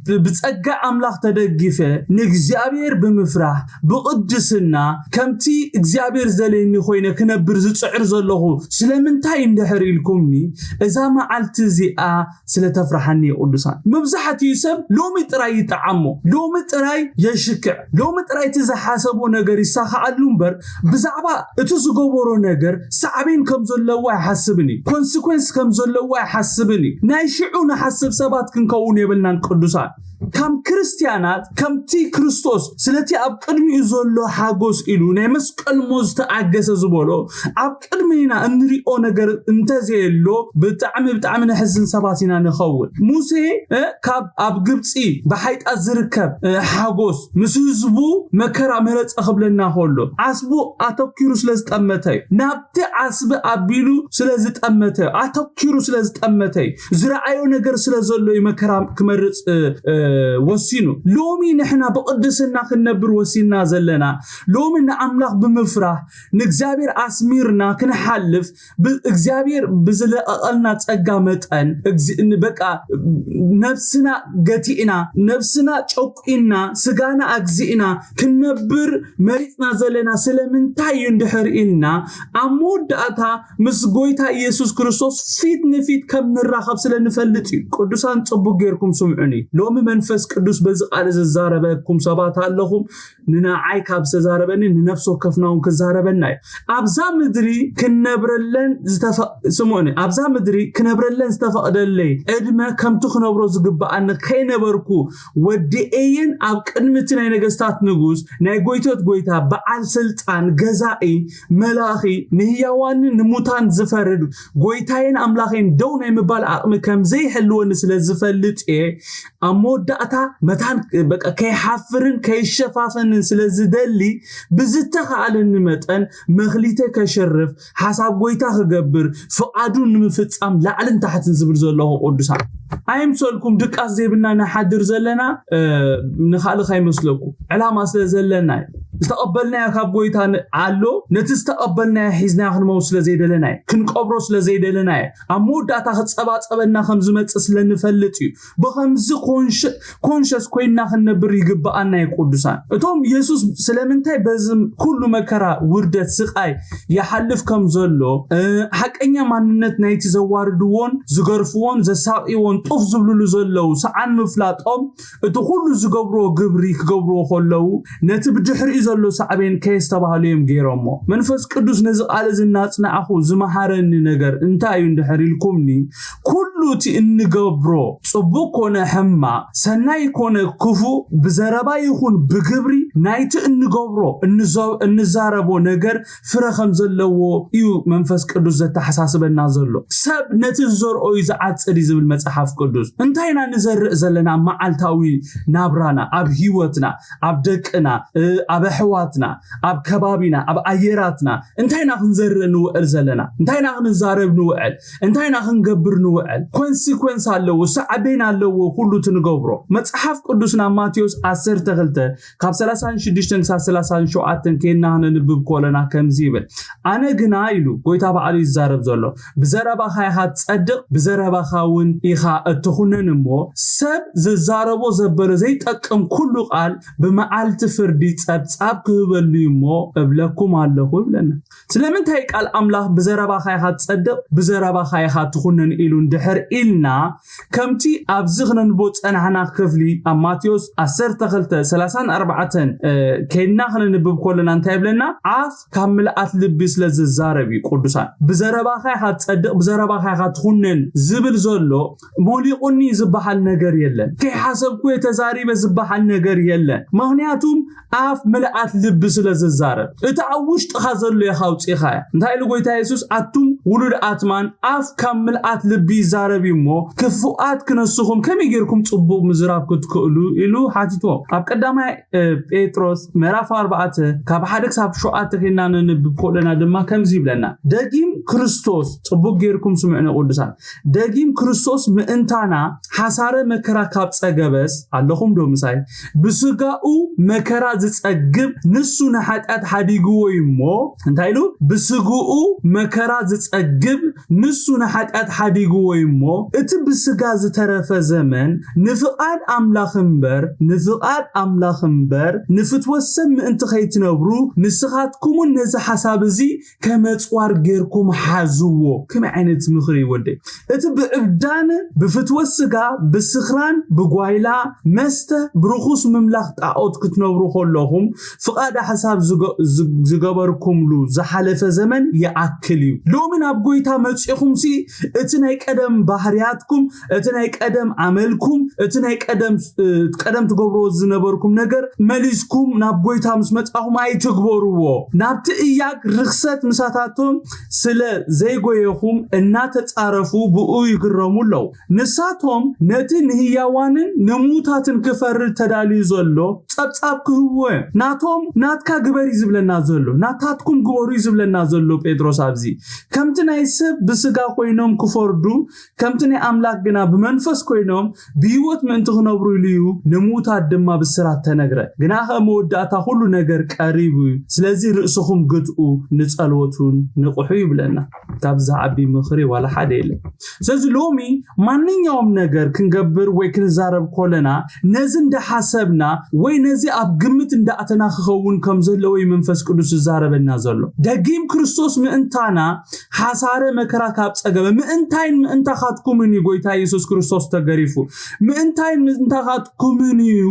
ብ- ብጸጋ ኣምላኽ ተደጊፈ ንእግዚኣብሔር ብምፍራሕ ብቕድስና ከምቲ እግዚኣብሔር ዘለኒ ኮይነ ክነብር ዝጽዕር ዘለኹ ስለምንታይ እንድሕር ኢልኩምኒ እዛ መዓልቲ እዚኣ ስለ ተፍርሓኒ እዩ። ቅዱሳን መብዛሕትኡ ሰብ ሎሚ ጥራይ ይጠዓሞ፣ ሎሚ ጥራይ የሽክዕ፣ ሎሚ ጥራይ እቲ ዝሓሰቦ ነገር ይሳኻዓሉ እምበር ብዛዕባ እቲ ዝገበሮ ነገር ሳዕቤን ከም ዘለዎ ኣይሓስብን እዩ። ኮንስኮንስ ከም ዘለዎ ኣይሓስብን እዩ። ናይ ሽዑ ንሓስብ ሰባት ክንከውን የብልናን። ቅዱሳን ከም ክርስትያናት ከምቲ ክርስቶስ ስለቲ ኣብ ቅድሚኡ ዘሎ ሓጎስ ኢሉ ናይ መስቀል ሞት ዝተኣገሰ ዝበሎ ኣብ ቅድሚና እንሪኦ ነገር እንተዘየሎ ብጣዕሚ ብጣዕሚ ነሕዝን ሰባት ኢና ንኸውን። ሙሴ እ፣ ካብ ኣብ ግብፂ ብሓይጣት ዝርከብ እ፣ ሓጎስ ምስ ህዝቡ መከራ መረፀ ክብለና ከሎ ዓስቡ ኣተኪሩ ስለ ዝጠመተ እዩ። ናብቲ ዓስቢ ኣቢሉ ስለ ዝጠመተ እዩ። ኣተኪሩ ስለ ዝጠመተ እዩ። ዝረኣዮ ነገር ስለ ዘሎ እዩ መከራ ክመርፅ እ፣ እ፣ ወሲኑ። ሎሚ ንሕና ብቕድስና ክንነብር ወሲንና ዘለና ሎሚ ንኣምላኽ ብምፍራሕ ንእግዚኣብሔር ኣስሚርና ክንሓልፍ ብ- እግዚኣብሔር ብዝለቐቐልና ጸጋ መጠን እግዚ- ን- በቃ ነብስና ገቲእና ነብስና ጨቁና ስጋና ኣግዚእና ክንነብር መሪፅና ዘለና ስለምንታይ እዩ እንድሕር ኢልና ኣብ መወዳእታ ምስ ጎይታ ኢየሱስ ክርስቶስ ፊት ንፊት ከም ንራኸብ ስለ ንፈልጥ እዩ። ቅዱሳን ጽቡቅ ጌርኩም ስምዑኒ። ሎሚ መንፈስ ቅዱስ በዚ ቃል ዝዛረበኩም ሰባት ኣለኹም። ንዓይ ካብ ዝተዛረበኒ ንነፍሲ ወከፍና እውን ክዛረበና እዩ። ኣብዛ ምድሪ ክነብረለን ዝተፈ- ስምዑኒ፣ ኣብዛ ምድሪ ክነብረለን ዝተፈቕደለይ ዕድመ ከምቲ ክነብሮ ዝግብኣኒ ከይነበርኩ ወዲኤየን ኣብ ቅድሚ እቲ ናይ ነገስታት ንጉስ ናይ ጎይቶት ጎይታ በዓል ስልጣን ገዛኢ መላኺ ንህያዋንን ንሙታን ዝፈርድ ጎይታዬን ኣምላኸይን ደው ናይ ምባል ዓቕሚ ከም ዘይህልወኒ ስለ ዝፈልጥ እየ። ኣብ መወዳእታ መታን በቃ ከይሓፍርን ከይሸፋፈንን ስለ ዝደሊ ብዝተኻእለኒ መጠን መኽሊተ ከሽርፍ ሓሳብ ጎይታ ክገብር ፍቓዱ ንምፍጻም ላዕልን ታሕትን ዝብል ዘለኹ ቅዱሳን ኣይምሰልኩም። ድቃስ ዘይብልና ንሓድር ዘለና እ፣ ንኻልእ ከይመስለኩም ዕላማ ስለ ዘለና እዩ። ዝተቐበልናዮ ካብ ጎይታ ን- ኣሎ። ነቲ ዝተቐበልናዮ ሒዝናዮ ክንመውት ስለ ዘይደለና እዩ። ክንቀብሮ ስለ ዘይደለና እዩ። ኣብ መወዳእታ ክጸባጸበና ከም ዝመጽእ ስለ ንፈልጥ እዩ። ብኸምዚ ኮንሽ- ኮንሸስ ኮይና ክንነብር ይግብኣና እዩ። ቅዱሳን፣ እቶም የሱስ ስለምንታይ በዚ ኩሉ መከራ፣ ውርደት፣ ስቃይ ይሓልፍ ከም ዘሎ፣ ሓቀኛ ማንነት ናይቲ ዘዋርድዎን ዝገርፍዎን ዘሳቅይዎን ጡፍ ዝብልሉ ዘለዉ ሰዓን ምፍላጦም፣ እቲ ኩሉ ዝገብርዎ ግብሪ ክገብርዎ ከለዉ ነቲ ብድሕሪኡ ዘሎ ሳዕቤን ከየስተባህሉ እዮም ገይሮሞ። መንፈስ ቅዱስ ነዚ ቃል እዚ እናጽናዕኹ ዝመሃረኒ ነገር እንታይ እዩ እንድሕር ኢልኩምኒ፣ ኩሉ እቲ እንገብሮ ጽቡቅ ኮነ ሕማቅ፣ ሰናይ ኮነ ክፉእ፣ ብዘረባ ይኹን ብግብሪ ናይቲ እንገብሮ እንዛረቦ ነገር ፍረ ከም ዘለዎ እዩ መንፈስ ቅዱስ ዘተሓሳስበና ዘሎ። ሰብ ነቲ ዝዘርኦ እዩ ዝዓጽድ እዩ ዝብል መጽሓፍ ቅዱስ። እንታይ ኢና ንዘርእ ዘለና? መዓልታዊ ናብራና፣ ኣብ ህይወትና፣ ኣብ ደቅና፣ ኣብ ኣሕዋትና፣ ኣብ ከባቢና፣ ኣብ ኣየራትና እንታይ ኢና ክንዘርእ ንውዕል ዘለና? እንታይ ኢና ክንዛረብ ንውዕል? እንታይ ኢና ክንገብር ንውዕል? ኮንሲኮንስ ኣለዎ፣ ሳዕቤን ኣለዎ ኩሉ ትንገብሮ። መጽሓፍ ቅዱስ ናብ ማቴዎስ ዓሰርተ ክልተ ካብ ሰላሳን ሽዱሽተን ክሳብ ሰላሳን ሸውዓተን ከይና ነንብብ ኮለና ከምዚ ይብል፣ ኣነ ግና ኢሉ ጎይታ በዓሉ ይዛረብ ዘሎ፣ ብዘረባኻ ኢኻ ትጸድቕ፣ ብዘረባኻ እውን ኢኻ እትኹነን እሞ፣ ሰብ ዝዛረቦ ዘበሎ ዘይጠቅም ኩሉ ቃል ብመዓልቲ ፍርዲ ጸብጻብ ክህበሉ እዩ እሞ እብለኩም ኣለኹ ይብለና። ስለምንታይ ቃል ኣምላኽ ብዘረባኻ ኢኻ ትጸድቕ፣ ብዘረባኻ ኢኻ ትኹነን ኢሉ እንድሕር ኢልና፣ ከምቲ ኣብዚ ክነንቦ ጸናሕና ክፍሊ ኣብ ማቴዎስ ዓሰርተ ክልተ ሰላሳን ኣርባዕተን ከይድና ክነንብብ ከለና እንታይ ይብለና? ኣፍ ካብ ምልኣት ልቢ ስለ ዝዛረብ እዩ። ቅዱሳን፣ ብዘረባኻ ኢኻ ትጸድቕ፣ ብዘረባኻ ኢኻ ትኹነን ዝብል ዘሎ ሞሊቑኒ ዝበሃል ነገር የለን። ከይሓሰብኩ ተዛሪበ ዝበሃል ነገር የለን። ምኽንያቱም ኣፍ ምልኣት ልቢ ስለ ዝዛረብ፣ እቲ ኣብ ውሽጥኻ ዘሎ ኢኻ ኣውጺእኻዮ። እንታይ ኢሉ ጎይታ የሱስ? ኣቱም ውሉድ ኣትማን፣ ኣፍ ካብ ምልኣት ልቢ ይዛረብ እዩ እሞ፣ ክፉኣት ክነስኹም ከመይ ጌርኩም ጽቡቕ ምዝራብ ክትክእሉ? ኢሉ ሓቲትዎም። ኣብ ቀዳማይ ጴጥሮስ ምዕራፍ ኣርባዕተ ካብ ሓደ ክሳብ ሸውዓተ ኬና ነንብብ ከለና ድማ ከምዚ ይብለና፣ ደጊም ክርስቶስ፣ ጽቡቕ ጌርኩም ስምዕኒ ቅዱሳን፣ ደጊም ክርስቶስ ምእንታና ሓሳረ መከራ ካብ ጸገበስ፣ ኣለኹም ዶ ምሳይ? ብስጋኡ መከራ ዝጸግብ ንሱ ንሓጢኣት ሓዲግዎ እዩ እሞ፣ እንታይ ኢሉ? ብስግኡ መከራ ዝጸግብ ንሱ ንሓጢኣት ሓዲግዎ እዩ እሞ፣ እቲ ብስጋ ዝተረፈ ዘመን ንፍቓድ ኣምላኽ እምበር፣ ንፍቓድ ኣምላኽ እምበር፣ ንፍትወት ሰብ ምእንቲ ከይትነብሩ፣ ንስኻትኩምን ነዚ ሓሳብ እዚ ከም ኣጽዋር ጌርኩም ሓዝዎ። ከመይ ዓይነት ምኽሪ እዩ ወደይ? እቲ ብዕብዳን፣ ብፍትወት ስጋ፣ ብስኽራን፣ ብጓይላ መስተ፣ ብርኹስ ምምላኽ ጣዖት ክትነብሩ ከለኹም፣ ፍቓድ ኣሕሳብ ዝገበርኩምሉ ዝሓለፈ ዘመን ይኣክል እዩ። ሎሚ ናብ ጎይታ መጺኹምሲ፣ እቲ ናይ ቀደም ባህርያትኩም፣ እቲ ናይ ቀደም ኣመልኩም፣ እቲ ናይ ቀደም ትገብርዎ ዝነበርኩም ነገር መሊስኩም ናብ ጎይታ ምስ መጻኹም ኣይትግበርዎ። ናብቲ እያግ ርኽሰት ምሳታቶም ስለ ዘይጎየኹም እናተጻረፉ ብኡ ይግረሙ ኣለዉ። ንሳቶም ነቲ ንህያዋንን ንምዉታትን ክፈርድ ተዳልዩ ዘሎ ጸብጻብ ክህብዎ እዮም። ናቶም ናትካ ግበር እዩ ዝብለና ዘሎ፣ ናታትኩም ግበሩ እዩ ዝብለና ዘሎ ጴጥሮስ ኣብዚ። ከምቲ ናይ ሰብ ብስጋ ኮይኖም ክፈርዱ፣ ከምቲ ናይ ኣምላኽ ግና ብመንፈስ ኮይኖም ብህይወት ምእንቲ ክነብሩ ኢሉ እዩ ንምዉታት ድማ ብስራት ተነግረ። ግና ኸእ መወዳእታ ኩሉ ነገር ቀሪቡ እዩ። ስለዚ ርእስኹም ግትኡ፣ ንጸሎት እውን ንቕሑ ይብለና። ካብዚ ዝዓቢ ምኽሪ ዋላ ሓደ የለን። ስለዚ ሎሚ ማንኛውም ነገር ክንገብር ወይ ክንዛረብ ኮለና ነዚ እንዳሓሰብና ወይ ነዚ ኣብ ግምት እንዳእተና ክኸውን ከም ዘለዎ እዩ መንፈስ ቅዱስ ዝዛረበና ዘሎ። ደጊም ክርስቶስ ምእንታና ሓሳረ መከራ ካብ ጸገበ፣ ምእንታይን ምእንታኻትኩምን እዩ ጎይታ የሱስ ክርስቶስ ተገሪፉ። ምእንታይን ምእንታኻትኩምን እዩ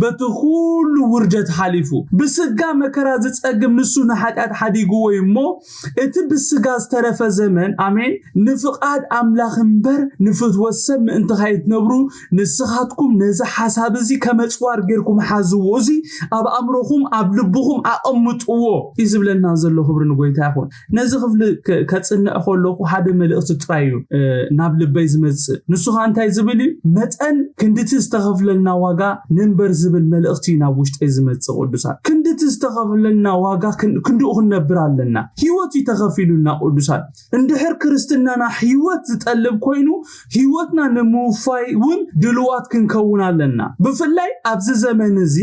በቲ ኩሉ ውርደት ሓሊፉ። ብስጋ መከራ ዝጸግብ ንሱ ንሓጢኣት ሓዲግዎ እዩ እሞ፣ እቲ ብስጋ ዝተረፈ ዘመን፣ ኣሜን፣ ንፍቓድ ኣምላኽ እምበር ንፍትወት ሰብ ምእንቲ ከይትነብሩ፣ ንስኻትኩም ነዚ ሓሳብ እዚ ከም ኣጽዋር ጌርኩም ሓዝዎ። እዚ ኣብ ኣእምሮኹም፣ ኣብ ልብኹም ኣቐምጥዎ እዩ ዝብለና ዘሎ። ክብሪ ንጎይታ ይኹን። ነዚ ክፍሊ ከ-፣ ከጽንዕ ከለኹ ሓደ መልእኽቲ ጥራይ እዩ፣ እ፣ ናብ ልበይ ዝመጽእ። ንሱ ኸኣ እንታይ ዝብል እዩ? መጠን ክንድቲ ዝተኸፍለልና ዋጋ ንንበር ዝብል መልእኽቲ እዩ ናብ ውሽጠይ ዝመጽእ ቅዱሳን። ክንድቲ ዝተኸፍለልና ዋጋ ክን-፣ ክንድኡ ክንነብር ኣለና። ህይወት እዩ ተኸፊሉና ቅዱሳን። እንድሕር ክርስትናና ህይወት ዝጠልብ ኮይኑ፣ ህይወትና ንምውፋይ እውን ድልዋት ክንከውን ኣለና። ብፍላይ ኣብዚ ዘመን እዚ፣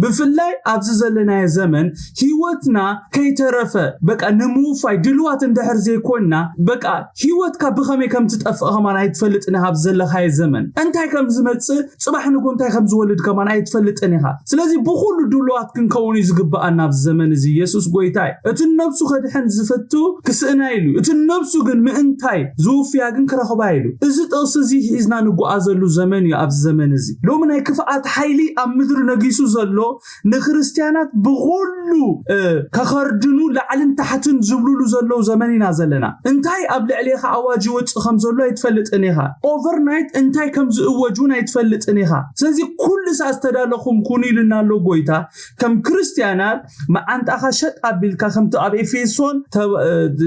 ብፍላይ ኣብዚ ዘለናዮ ዘመን ህይወትና ከይተረፈ በቃ ንምውፋይ ድልዋት እንድሕር ዘይኮንና፣ በቃ ህይወትካ ብኸመይ ከም ትጠፍእ ከማን ኣይትፈልጥን ኢኻ። ኣብ ዘለኻዮ ዘመን እንታይ ከም ዝመጽእ፣ ጽባሕ ንጎ እንታይ ከም ዝወልድ ከማን ኣይትፈልጥን ኢኻ። ስለዚ ብኹሉ ድሉዋት ክንከውን እዩ ዝግብኣና ኣብዚ ዘመን እዚ። ኢየሱስ ጎይታ እዩ። እቲ ነብሱ ከድሕን ዝፈቱ ክስእና ኢሉ፣ እቲ ነብሱ ግን ምእንታይ ዝውፍያ ግን ክረኽባ ኢሉ። እዚ ጥቕሲ እዚ ሒዝና ንጓዓዘሉ ዘመን እዩ። ኣብዚ ዘመን እዚ ሎሚ ናይ ክፍኣት ሓይሊ ኣብ ምድሪ ነጊሱ ዘሎ፣ ንክርስትያናት ብኹሉ ከኸርድኑ ላዕልን ታሕትን ዝብሉሉ ዘለዉ ዘመን ኢና ዘለና። እንታይ ኣብ ልዕሌኻ ኣዋጅ ይወፅእ ከም ዘሎ ኣይትፈልጥን ኢኻ። ኦቨርናይት እንታይ ከም ዝእወጅ እውን ኣይትፈልጥን ኢኻ። ስለዚ ኩሉ ሰዓት ዝተዳለኹም ኩኑ ኢሉና ኣሎ ጎይታ። ከም ክርስትያናት መዓንጣኻ ሸጥ ኣቢልካ ከምቲ ኣብ ኤፌሶን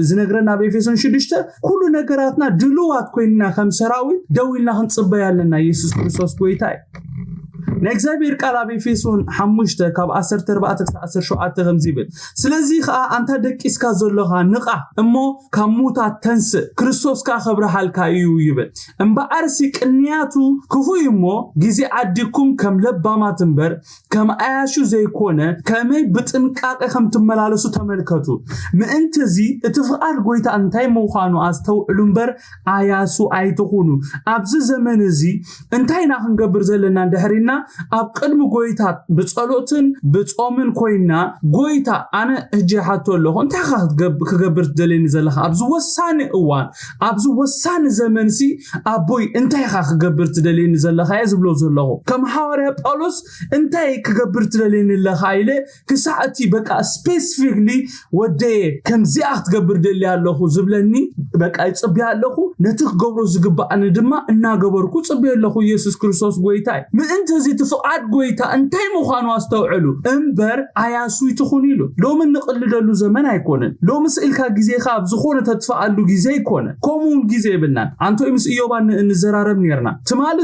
ዝነግረና ኣብ ኤፌሶን ሽዱሽተ ኩሉ ነገራትና ድልዋት ኮይንና ከም ሰራዊት ደው ኢልና ክንፅበይ ኣለና። ኢየሱስ ክርስቶስ ጎይታ እዩ። ናይ እግዚኣብሔር ቃል ኣብ ኤፌሶን ሓሙሽተ ካብ ዓሰርተ ኣርባዕተ ክሳብ ዓሰርተ ሸውዓተ ከምዚ ይብል፣ ስለዚ ከዓ ኣንታ ደቂስካ ዘለኻ ንቓ እሞ ካብ ሙታት ተንስእ፣ ክርስቶስ ከዓ ከብርሃልካ እዩ ይብል። እምበኣርሲ ቅንያቱ ክፉእ እዩ እሞ ግዜ ዓዲግኩም ከም ለባማት እምበር ከም ኣያሹ ዘይኮነ ከመይ ብጥንቃቄ ከም ትመላለሱ ተመልከቱ። ምእንቲ እዚ እቲ ፍቓድ ጎይታ እንታይ ምዃኑ ኣስተውዕሉ እምበር ኣያሱ ኣይትኹኑ። ኣብዚ ዘመን እዚ እንታይ ኢና ክንገብር ዘለና እንድሕር ኢልና ኣብ ቅድሚ ጎይታ ብጸሎትን ብጾምን ኮይና ጎይታ ኣነ ሕጂ ይሓቶ ኣለኹ እንታይ ኢኻ ክትገብ- ክገብር ትደልየኒ ዘለኻ ኣብዚ ወሳኒ እዋን ኣብዚ ወሳኒ ዘመን ሲ ኣቦይ እንታይ ኢኻ ክገብር ትደልየኒ ዘለኻ እየ ዝብሎ ዘለኹ ከም ሓዋርያ ጳውሎስ እንታይ ክገብር ትደልየኒ ኣለኻ ኢለ ክሳዕ እቲ በቃ ስፔሲፊክሊ ወደየ ከምዚኣ ክትገብር ደልየ ኣለኹ ዝብለኒ በቃ ይፅብያ ኣለኹ ነቲ ክገብሮ ዝግባኣኒ ድማ እናገበርኩ ፅብየ ኣለኹ ኢየሱስ ክርስቶስ ጎይታ እዩ ምእንቲ እዚ እቲ ፍቓድ ጎይታ እንታይ ምዃኑ ኣስተውዕሉ እምበር ኣያሱይ ትኹን ኢሉ ሎሚ እንቕልደሉ ዘመን ኣይኮነን ሎሚ ስእልካ ግዜኻ ኣብ ዝኾነ ተጥፍኣሉ ግዜ ኣይኮነ ከምኡ እውን ግዜ የብልናን ኣንቶይ ምስ እዮባ ንዘራረብ ነርና ትማሊ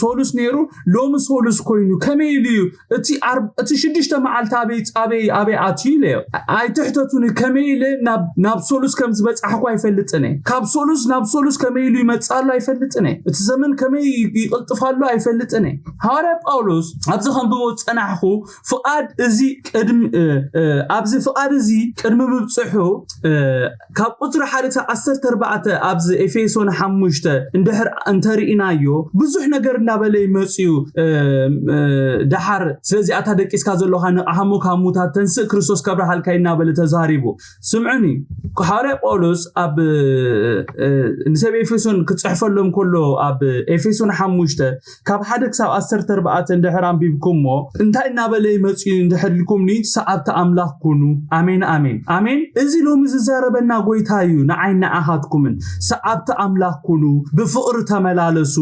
ሶሉስ ነይሩ ሎሚ ሶሉስ ኮይኑ ከመይ ኢሉ እዩ እቲ ዓርብ እቲ ሽዱሽተ መዓልቲ ኣበይ ኣበይ ኣበይ ኣትዩ ኢለዮ ኣይትሕተቱኒ ከመይ ኢለ ናብ ናብ ሶሉስ ከም ዝበጻሕኩ ኣይፈልጥን እየ ካብ ሶሉስ ናብ ሶሉስ ከመይ ኢሉ ይመጽእ ኣሎ ኣይፈልጥን እየ እቲ ዘመን ከመይ ይቕልጥፍ ኣሎ ኣይፈልጥን እየ ሃዋርያ ጳውሎስ ኣብዚ ከንብቦ ዝጸናሕኩ ፍቓድ እዚ ቅድሚ ኣብዚ ፍቓድ እዚ ቅድሚ ምብጽሑ ካብ ቁፅሪ ሓደ ክሳብ ዓሰርተ ኣርባዕተ ኣብዚ ኤፌሶን ሓሙሽተ እንድሕር እንተርኢናዮ ብዙሕ ነገር እናበለ ይመፅዩ ደሓር ስለዚ ኣታ ደቂስካ ዘለኻ ንቕሓሞ ካብ ሙታት ተንስእ ክርስቶስ ከብርሃልካ እናበለ ተዛሪቡ ስምዑኒ ሓዋርያ ጳውሎስ ኣብ ንሰብ ኤፌሶን ክፅሕፈሎም ከሎ ኣብ ኤፌሶን ሓሙሽተ ካብ ሓደ ክሳብ ዓሰርተ ኣርባዕተ እንድሕር ኣንቢብኩሞ እንታይ እናበለ ይመፅኡ እንድሕር ኢልኩምኒ ሰዓብቲ ኣምላኽ ኩኑ ኣሜን ኣሜን ኣሜን እዚ ሎሚ ዝዛረበና ጎይታ እዩ ንዓይ ንዓኻትኩምን ሰዓብቲ ኣምላኽ ኩኑ ብፍቕሪ ተመላለሱ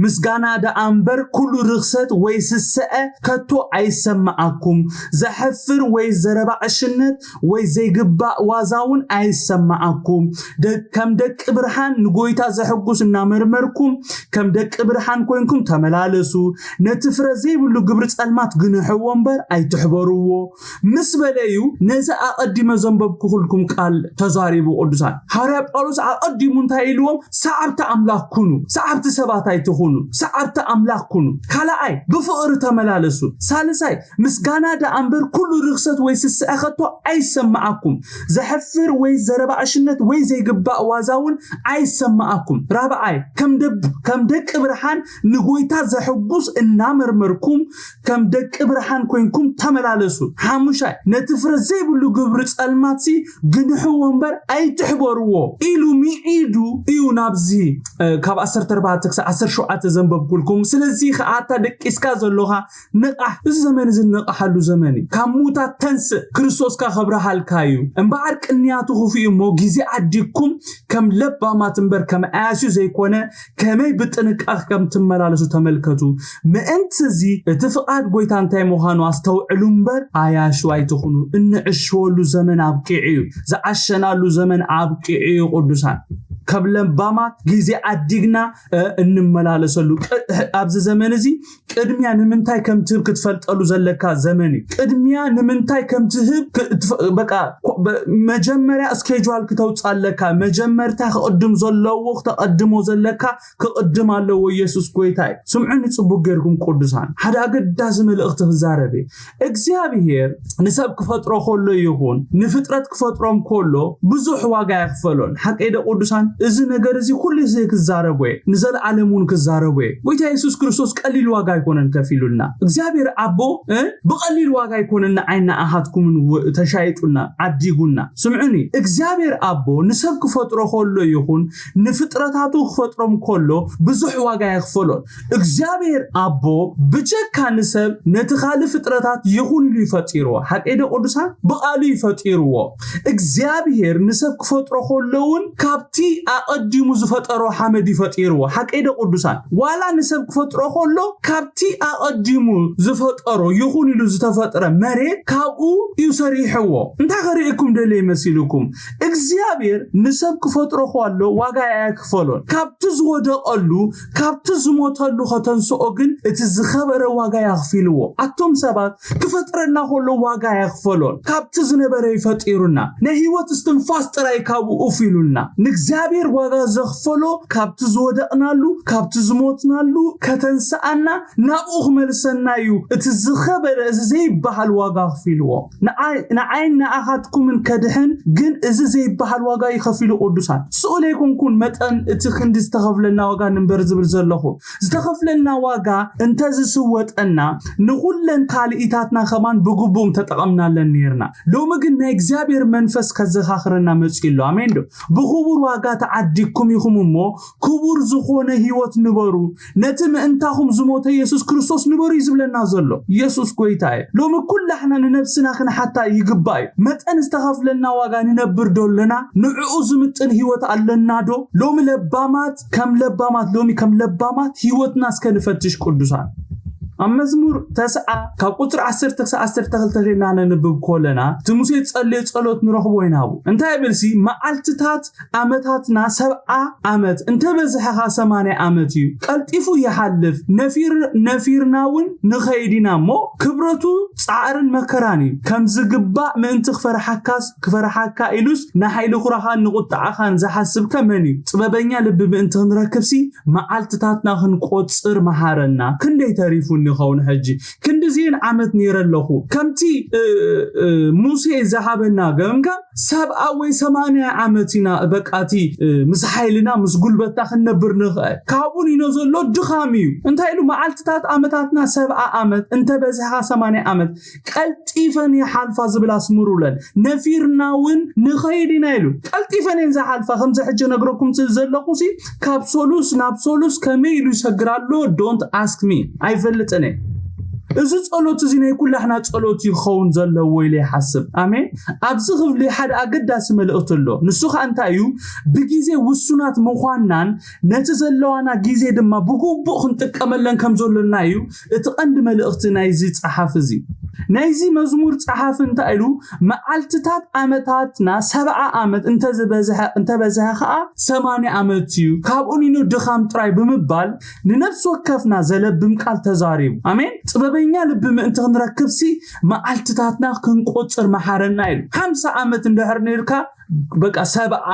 ምስጋና ደኣ እምበር ኩሉ ርኽሰት ወይ ስስዐ ከቶ ኣይሰማዓኩም ዘሕፍር ወይ ዘረባ ዕሽነት ወይ ዘይግባእ ዋዛ እውን ኣይሰማዓኩም ከም ደቂ ብርሃን ንጎይታ ዘሕጉስ እናመርመርኩም ከም ደቂ ብርሃን ኮይንኩም ተመላለሱ ነቲ ፍረ ዘይብሉ ግብሪ ጸልማት ግንሕዎ እምበር ኣይትሕበርዎ ምስ በለ እዩ ነዚ ኣቐዲመ ዘንበብኩኹልኩም ቃል ተዛሪቡ ቅዱሳን ሃርያ ጳውሎስ ኣቐዲሙ እንታይ ኢልዎም ሰዓብቲ ኣምላኽ ኩኑ ሰዓብቲ ሰባት ኣይትኹኑ ሰዓብቲ ኣምላኽ ኩኑ ካልኣይ ብፍቕሪ ተመላለሱ ሳልሳይ ምስጋና ደኣ እምበር ኩሉ ርኽሰት ወይ ስስዐ ከቶ ኣይሰማዓኩም። ዘሕፍር ወይ ዘረባ ዕሽነት ወይ ዘይግባእ ዋዛ እውን ኣይሰማዓኩም። ራብዓይ፣ ከም ደብ- ከም ደቂ ብርሃን ንጎይታ ዘሕጉስ እናመርመርኩም ከም ደቂ ብርሃን ኮይንኩም ተመላለሱ። ሓሙሻይ፣ ነቲ ፍረ ዘይብሉ ግብሪ ጸልማትሲ ግንሕዎ እምበር ኣይትሕበርዎ ኢሉ ሚዒዱ እዩ ናብዚ እ፣ ካብ ዓሰርተ ኣርባዕተ ክሳብ ዓሰርተ ሸውዓተ ዘንበብኩልኩም። ስለዚ ኸዓ እታ ደቂስካ ዘሎኻ ንቓሕ። እዚ ዘመን እዚ ንነቕሓሉ ዘመን እዩ። ካብ ሙታት ተንስእ፣ ክርስቶስካ ከብርሃልካ እዩ። እምበኣር ቅንያቱ ክፉእ እዩ እሞ ግዜ ዓዲግኩም ከም ለባማት እምበር ከም ኣያስዩ ዘይኮነ ከመይ ብጥንቃቕ ከም ትመላለሱ ተመልከቱ። ምእንቲ እዚ እቲ ፍቓድ ጎይታ እንታይ ምዃኑ ኣስተውዕሉ እምበር ኣያሹ ኣይትኹኑ። እንዕሽወሉ ዘመን ኣብቂዑ እዩ። ዝዓሸናሉ ዘመን ኣብቂዑ እዩ። ቅዱሳን ካብ ለባማት ግዜ ዓዲግና እ፣ እንመላለሰሉ ቅ- ኣብዚ ዘመን እዚ ቅድሚያ ንምንታይ ከም ትህብ ክትፈልጠሉ ዘለካ ዘመን እዩ። ቅድሚያ ንምንታይ ከም ትህብ ክ- ትፈ- በቃ ኮ- በ- መጀመርያ ስኬጁል ክተውፅእ ኣለካ። መጀመርታ ክቕድም ዘለዎ ክተቐድሞ ዘለካ ክቕድም ኣለዎ። ኢየሱስ ጎይታ እዩ። ስምዑኒ ጽቡቅ ጌርኩም ቅዱሳን፣ ሓደ ኣገዳሲ መልእኽቲ ክዛረብ እየ። እግዚኣብሔር ንሰብ ክፈጥሮ ከሎ ይኹን ንፍጥረት ክፈጥሮም ከሎ ብዙሕ ዋጋ የኽፈሎን። ሓቀይ ዶ ቅዱሳን? እዚ ነገር እዚ ኩሉ ግዜ ክዛረቦ እየ፣ ንዘለኣለም እውን ክዛረቦ እየ። ጎይታ የሱስ ክርስቶስ ቀሊል ዋጋ ኣይኮነን ከፊሉልና። እግዚኣብሔር ኣቦ እ፣ ብቐሊል ዋጋ ኣይኮነን ንዓይና ኣኻትኩምን ው-፣ ተሻይጡና፣ ዓዲጉና። ስምዑኒ፣ እግዚኣብሔር ኣቦ ንሰብ ክፈጥሮ ከሎ ይኹን ንፍጥረታቱ ክፈጥሮም ከሎ ብዙሕ ዋጋ የኽፈሎን። እግዚኣብሔር ኣቦ ብጀካ ንሰብ ነቲ ካልእ ፍጥረታት ይኹን ኢሉ ይፈጢርዎ። ሓቀይ ዶ ቅዱሳን? ብቓሉ ይፈጢርዎ። እግዚኣብሔር ንሰብ ክፈጥሮ ከሎ እውን ካብቲ ኣቐዲሙ ዝፈጠሮ ሓመድ ይፈጢርዎ። ሓቀይ ዶ ቅዱሳን? ዋላ ንሰብ ክፈጥሮ ከሎ ካብቲ ኣቐዲሙ ዝፈጠሮ ይኹን ኢሉ ዝተፈጥረ መሬት ካብኡ እዩ ሰሪሕዎ። እንታይ ከርእየኩም ደልየ መሲልኩም? እግዚኣብሔር ንሰብ ክፈጥሮ ከሎ ዋጋ ኣየክፈሎን። ካብቲ ዝወደቐሉ፣ ካብቲ ዝሞተሉ ከተንስኦ ግን እቲ ዝኸበረ ዋጋ የኽፊልዎ። ኣቶም ሰባት ክፈጥረና ከሎ ዋጋ የኽፈሎን። ካብቲ ዝነበረ ይፈጢሩና። ናይ ህይወት እስትንፋስ ጥራይ ካብኡ ኡፍ ኢሉና። ንእግዚኣብሔር ዋጋ ዘኽፈሎ ካብቲ ዝወደቕናሉ፣ ካብቲ ዝሞትናሉ ከተንስኣና፣ ናብኡ ክመልሰና እዩ። እቲ ዝኸበረ፣ እዚ ዘይበሃል ዋጋ ኣኽፊልዎ። ንዓይ-፣ ንዓይን ንኣኻትኩምን ከድሕን ግን እዚ ዘይበሃል ዋጋ እዩ ከፊሉ ቅዱሳን። ስኡል ኣይኮንኩን መጠን እቲ ክንዲ ዝተኸፍለና ዋጋ ንንበር ዝብል ዘለኹ። ዝተኸፍለና ዋጋ እንተ ዝስወጠና ንኹለን ካልኢታትና ከማን ብግቡእ ተጠቐምናለን ነይርና። ሎሚ ግን ናይ እግዚኣብሔር መንፈስ ከዘኻኽረና መጺኡ ኣሎ። ኣሜን ዶ? ብኽቡር ዋጋ ተዓዲግኩም ኢኹም እሞ ክቡር ዝኾነ ህይወት ንበሩ። ነቲ ምእንታኹም ዝሞተ የሱስ ክርስቶስ ንበሩ እዩ ዝብለና ዘሎ። የሱስ ጎይታ እዩ። ሎሚ ኩላሕና ንነብስና ክንሓታ ይግባእ እዩ። መጠን ዝተኸፍለልና ዋጋ ንነብር ዶ ኣለና? ንዕኡ ዝምጥን ህይወት ኣለና ዶ? ሎሚ ለባማት ከም ለባማት፣ ሎሚ ከም ለባማት ህይወትና እስከ ንፈትሽ ቅዱሳን። ኣብ መዝሙር ተስዓ ካብ ቁጽሪ ዓሰርተ ክሳብ ዓሰርተ ክልተ ጌርና ነንብብ ከለና፣ እቲ ሙሴ ዝጸለዮ ጸሎት ንረኽቦ ኢና ኣብኡ። እንታይ ይብል ሲ? መዓልትታት ኣመታትና ሰብዓ ዓመት፣ እንተ በዝሐኻ ሰማንያ ዓመት እዩ። ቀልጢፉ ይሓልፍ፣ ነፊር-፣ ነፊርና እውን ንኸይድ ኢና እሞ፣ ክብረቱ ጻዕርን መከራን እዩ። ከም ዝግባእ ምእንቲ ክፈርሓካስ፣ ክፈርሓካ ኢሉስ ንሓይሊ ኩራኻን ንቁጥዓኻን ዝሓስብከ መን እዩ? ጥበበኛ ልቢ ምእንቲ ክንረክብሲ፣ መዓልትታትና ክንቆጽር መሃረና። ክንደይ ተሪፉኒ ይኸውን ሕጂ? ክንድዚን ዓመት ነይረ ኣለኹ። ከምቲ፣ እ፣ እ፣ ሙሴ ዝሃበና ገምጋም፣ ሰብዓ ወይ ሰማንያ ዓመት ኢና፣ በቃ፣ እቲ፣ እ፣ ምስ ሓይልና፣ ምስ ጉልበትና ክንነብር ንኽእል። ካብኡ ንኖ ዘሎ ድኻም እዩ። እንታይ ኢሉ? መዓልትታት ዓመታትና ሰብዓ ዓመት፣ እንተ በዝሕኻ ሰማንያ ዓመት፣ ቀልጢፈን ይሓልፋ ዝብል ኣስምሩለን። ነፊርና እውን ንኸይድ ኢና ኢሉ። ቀልጢፈን እየን ዝሓልፋ። ከምዚ ሕጂ ነግረኩም ዘለኹ ሲ፣ ካብ ሶሉስ ናብ ሶሉስ ከመይ ኢሉ ይሰግር ኣሎ? Don't ask me። ኣይፈልጥን እየ። እዚ ጸሎት እዚ ናይ ኩላሕና ጸሎት እዩ ክኸውን ዘለዎ ኢለ ይሓስብ። ኣሜን። ኣብዚ ክፍሊ ሓደ ኣገዳሲ መልእኽቲ ኣሎ። ንሱ ኸኣ እንታይ እዩ? ብግዜ ውሱናት ምዃንናን ነቲ ዘለዋና ግዜ ድማ ብግቡእ ክንጥቀመለን ከም ዘሎና እዩ እቲ ቀንዲ መልእኽቲ ናይዚ ጸሓፊ እዚ። ናይዚ መዝሙር ጸሓፊ እንታይ ኢሉ? መዓልትታት ዓመታትና ሰብዓ ዓመት እንተዝበዝሐ-፣ እንተበዝሐ ኸኣ ሰማንያ ዓመት እዩ። ካብኡ ኒኑ ድኻም ጥራይ ብምባል ንነፍሲ ወከፍና ዘለብም ቃል ተዛሪቡ። ኣሜን። ጥበበኛ ልቢ ምእንቲ ክንረክብሲ መዓልትታትና ክንቆጽር መሓረና ኢሉ። ሓምሳ ዓመት እንድሕር ነይርካ፣ በቃ፣ ሰብዓ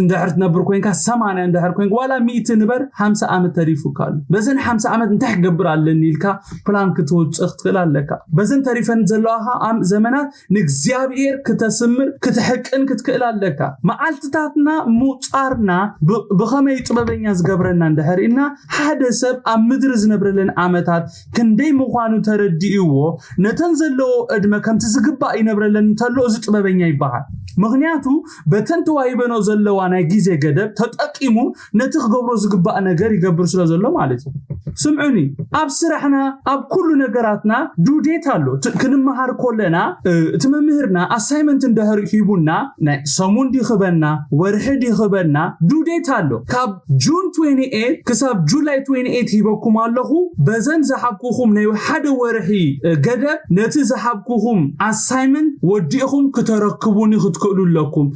እንድሕር ትነብር ኮይንካ፣ ሰማንያ እንድሕር ኮይንካ፣ ዋላ ሚእቲ ንበር፣ ሓምሳ ዓመት ተሪፉካ ኣሎ። በዘን ሓምሳ ዓመት እንታይ ክገብር ኣለኒ ኢልካ ፕላን ክትወጽእ ክትክእል ኣለካ። በዘን ተሪፈን ዘለዋ ኣም-፣ ዘመናት ንእግዚኣብሔር ክተስምር ክትሕቅን ክትክእል ኣለካ። መዓልትታትና ምቁጻርና ብ-፣ ብኸመይ ጥበበኛ ዝገብረና እንድሕር ኢልና፣ ሓደ ሰብ ኣብ ምድሪ ዝነብረለን ዓመታት ክንደይ ምዃኑ ተረዲእዎ፣ ነተን ዘለዎ ዕድመ ከምቲ ዝግባእ ይነብረለን እንተሎ፣ እዚ ጥበበኛ ይበሃል። ምኽንያቱ፣ በተን ተዋሂበኖ ዘለዋ ናይ ግዜ ገደብ ተጠቂሙ ነቲ ክገብሮ ዝግባእ ነገር ይገብር ስለ ዘሎ ማለት እዩ። ስምዑኒ፣ ኣብ ስራሕና፣ ኣብ ኩሉ ነገራትና ዱዴት ኣሎ። ት-፣ ክንመሃር ከለና፣ እ፣ እቲ መምህርና ኣሳይመንት እንድሕር ሂቡና፣ ናይ ሰሙን ዲኽበና፣ ወርሒ ዲኽበና፣ ዱዴት ኣሎ። ካብ ጁን ትዌንቲ ኤይት ክሳብ ጁላይ ትዌንቲ ኤይት ሂበኩም ኣለኹ። በዘን ዝሃብኩኹም ናይ ሓደ ወርሒ፣ እ፣ ገደብ ነቲ ዝሃብኩኹም ኣሳይመንት ወዲእኹም ክተረክቡኒ ክትክእሉ ኣለኩም።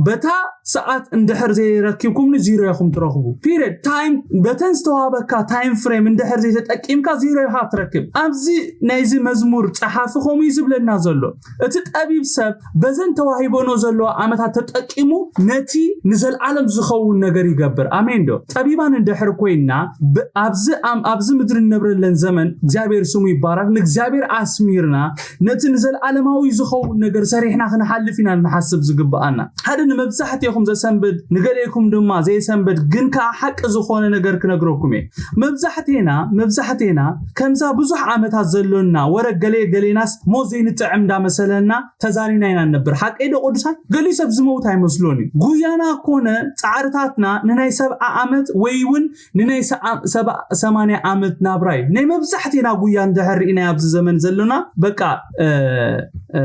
በታ ሰዓት እንድሕር ዘይረኪብኩምኒ ዚሮ ኢኹም ትረኽቡ። ፒሪድ። ታይም፣ በተን ዝተዋሃበካ ታይም ፍሬም እንድሕር ዘይተጠቂምካ ዚሮ ኢኻ ትረክብ። ኣብዚ ናይዚ መዝሙር ጸሓፊ ከምኡ እዩ ዝብለና ዘሎ። እቲ ጠቢብ ሰብ በዘን ተዋሂቦኖ ዘለዋ ዓመታት ተጠቂሙ ነቲ ንዘለዓለም ዝኸውን ነገር ይገብር። ኣሜን ዶ? ጠቢባን እንድሕር ኮይንና፣ ብ-፣ ኣብዚ ኣም-፣ ኣብዚ ምድሪ እንነብረለን ዘመን እግዚኣብሔር ስሙ ይባረክ፣ ንእግዚኣብሔር ኣስሚርና ነቲ ንዘለዓለማዊ ዝኸውን ነገር ሰሪሕና ክንሓልፍ ኢና ንሓስብ ዝግብኣና። ሓደ ንመብዛሕትኡ ንገሌኹም ዘሰንብድ፣ ንገሌኹም ድማ ዘይሰንብድ፣ ግን ከዓ ሓቂ ዝኾነ ነገር ክነግረኩም እየ። መብዛሕቴና መብዛሕቴና ከምዛ ብዙሕ ዓመታት ዘሎና ወረ ገሌ ገሌናስ ሞት ዘይንጥዕም እንዳመሰለና ተዛኒና ኢና ንነብር። ሓቀይ ዶ ቅዱሳን? ገሊኡ ሰብ ዝመውት ኣይመስሎን እዩ። ጉያና ኮነ ፃዕርታትና ንናይ ሰብዓ ዓመት ወይ እውን ንናይ ሰዓ- ሰብዓ ሰማንያ ዓመት ናብራ እዩ። ናይ መብዛሕቴና ጉያ እንድሕር ርኢና ኣብዚ ዘመን ዘሎና በቃ እ፣ እ፣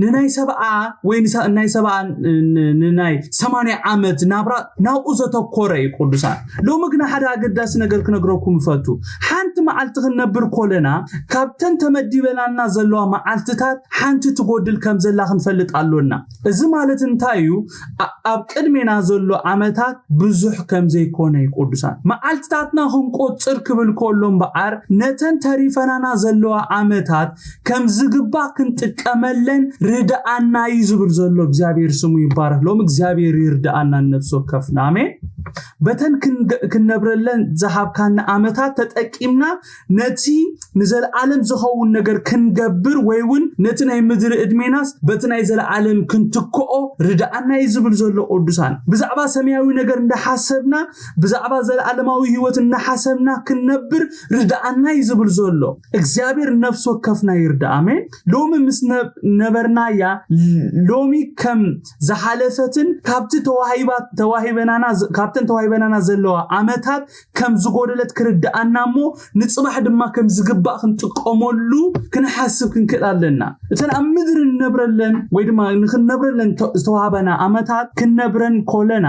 ንናይ ሰብዓ ወይ ንሳ- ናይ ሰብዓ ን- ን- ንናይ ሰማንያ ዓመት ናብራ ናብኡ ዘተኮረ እዩ ቅዱሳን። ሎሚ ግና ሓደ ኣገዳሲ ነገር ክነግረኩም እፈቱ። ሓንቲ መዓልቲ ክንነብር ኮለና ካብተን ተመዲበላና ዘለዋ መዓልትታት ሓንቲ ትጎድል ከም ዘላ ክንፈልጥ ኣሎና። እዚ ማለት እንታይ እዩ? ኣ- ኣብ ቅድሜና ዘሎ ዓመታት ብዙሕ ከም ዘይኮነ እዩ ቅዱሳን። መዓልትታትና ክንቆጽር ክብል ከሎ እምበኣር ነተን ተሪፈናና ዘለዋ ዓመታት ከም ዝግባእ ክንጥቀመለን ርድኣና እዩ ዝብል ዘሎ እግዚኣብሔር ስሙ ይባረክ። ሎም እግዚኣብሔር ይርድኣና ንነፍሲ ወከፍና። ኣሜን። በተን ክንገ- ክንነብረለን ዝሃብካና ዓመታት ተጠቂምና ነቲ ንዘለዓለም ዝኸውን ነገር ክንገብር ወይ እውን ነቲ ናይ ምድሪ ዕድሜናስ በቲ ናይ ዘለዓለም ክንትክኦ ርድኣና እዩ ዝብል ዘሎ ቅዱሳን። ብዛዕባ ሰማያዊ ነገር እንዳሓሰብና ብዛዕባ ዘለዓለማዊ ህይወት እናሓሰብና ክንነብር ርድኣና እዩ ዝብል ዘሎ እግዚኣብሔር። ነፍሲ ወከፍና ይርዳ። ኣሜን። ሎሚ ምስ ነ- ነበርናያ ሎሚ ከም ዝሓለፈትን ካብቲ ተዋሂባ ተዋሂበናና ዘ- ካብተን ተዋሂበናና ዘለዋ ዓመታት ከም ዝጎደለት ክርድኣና እሞ ንፅባሕ ድማ ከም ዝግባእ ክንጥቀመሉ ክንሓስብ ክንክእል ኣለና። እተን ኣብ ምድሪ እንነብረለን ወይ ድማ ንክንነብረለን ተ- ዝተዋሃበና ዓመታት ክንነብረን ኮለና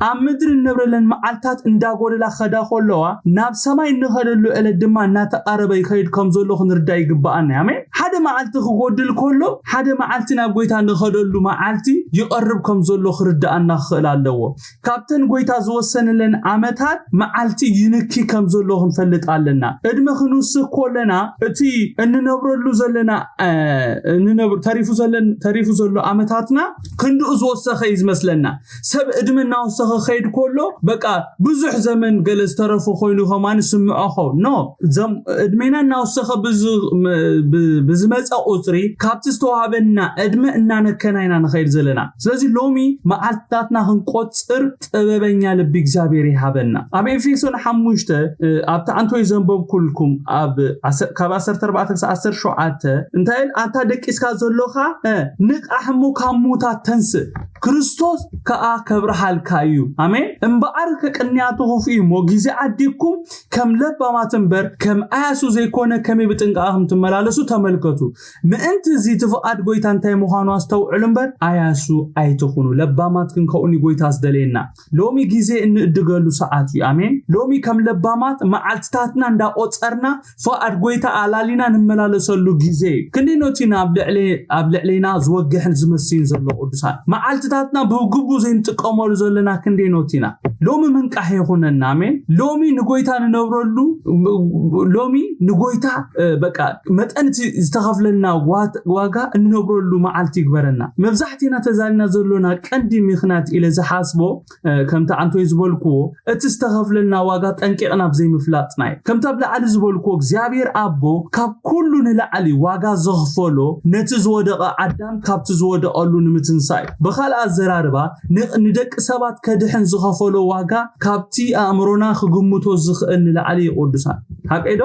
ኣብ ምድሪ እንነብረለን መዓልታት እንዳጎደላ ከዳ ከለዋ ናብ ሰማይ እንኸደሉ ዕለት ድማ እናተቃረበ ይኸይድ ከም ዘሎ ክንርዳእ ይግባኣና። ኣሜን። ሓደ መዓልቲ ክጎድል ከሎ ሓደ መዓልቲ ናብ ጎይታ ንኸደሉ መዓልቲ ይቐርብ ከም ዘሎ ክርዳኣና ክኽእል ኣለዎ። ካብተን ጎይታ ዝወሰንለን ዓመታት መዓልቲ ይንኪ ከም ዘሎ ክንፈልጥ ኣለና። ዕድመ ክንውስኽ ኮለና እቲ እንነብረሉ ዘለና እ፣ እንነብር ተሪፉ ዘለን ተሪፉ ዘሎ ዓመታትና ክንድኡ ዝወሰኸ እዩ ዝመስለና። ሰብ ዕድመ እናወሰኸ ከይድ ከሎ በቃ ብዙሕ ዘመን ገለ ዝተረፎ ኮይኑ ከማን ስምዖ ኸው ኖ ዘም ዕድሜና እናወሰኸ ብዝ- ም- ብ- ብዝመፀ ቁፅሪ ካብቲ ዝተዋሃበና ዕድመ እናነከና ኢና ንኸይድ ዘለና። ስለዚ ሎሚ መዓልትታትና ክንቆፅር ጥበበኛ ልቢ እግዚኣብሔር ይሃበና። ኣብ ኤፌሶን ሓሙሽተ እ፣ ኣብቲ ዓንቶይ ዘንበብኩልኩም ኣብ ዓሰ- ካብ ዓሰርተ ኣርባዕተ ክሳብ ዓሰርተ ሸውዓተ እንታይ ኢል ኣንታ ደቂስካ ዘሎኻ እ፣ ንቃሕ እሞ ካብ ሙታት ተንስእ ክርስቶስ ከኣ ከብርሃልካ እዩ። ኣሜን። እምበኣር ከቅንያቱ ክፉእ እሞ ግዜ ዓዲግኩም ከም ለባማት እምበር ከም ኣያሱ ዘይኮነ ከመይ ብጥንቃቐ ከም ትመላለሱ ተመልከቱ። ምእንቲ እዚ እቲ ፍቓድ ጎይታ እንታይ ምዃኑ ኣስተውዕሉ እምበር ኣያሱ ኣይትኹኑ። ለባማት ክንከውን እዩ ጎይታ ዝደለየና። ሎሚ ግዜ እንእድገሉ ሰዓት እዩ። ኣሜን። ሎሚ ከም ለባማት መዓልትታትና እንዳቆጸርና ፍቓድ ጎይታ ኣላሊና ንመላለሰሉ ግዜ እዩ። ክንደይ ኖቲና ኣብ ልዕሊ ኣብ ልዕሌና ዝወግሕን ዝመስይን ዘሎ ቅዱሳን መዓልትታትና ብግቡ ዘይንጥቀመሉ ዘለና ክንደይ ኖቲና። ሎሚ ምንቃሕ ይኹነና። ኣሜን። ሎሚ ንጎይታ ንነብረሉ ሎሚ ንጎይታ እ፣ በቃ መጠን እቲ ዝተኸፍለልና ዋ- ዋጋ እንነብረሉ መዓልቲ ይግበረና። መብዛሕትና ተዛልና ዘሎና ቀንዲ ምኽንያት ኢለ ዝሓስቦ እ፣ ከምቲ ዓንቶይ ዝበልክዎ እቲ ዝተኸፍለልና ዋጋ ጠንቂቕና ብዘይምፍላጥና እዩ። ከምቲ ኣብ ላዕሊ ዝበልክዎ እግዚኣብሔር ኣቦ ካብ ኩሉ ንላዕሊ ዋጋ ዘኽፈሎ ነቲ ዝወደቐ ኣዳም ካብቲ ዝወደቐሉ ንምትንሳእ እዩ። ብኻልእ ኣዘራርባ ን- ንደቂ ሰባት ከድሕን ዝኸፈሎ ዋጋ ካብቲ ኣእምሮና ክግምቶ ዝኽእል ንላዕሊ እዩ ቅዱሳን። ሓቀይ ዶ?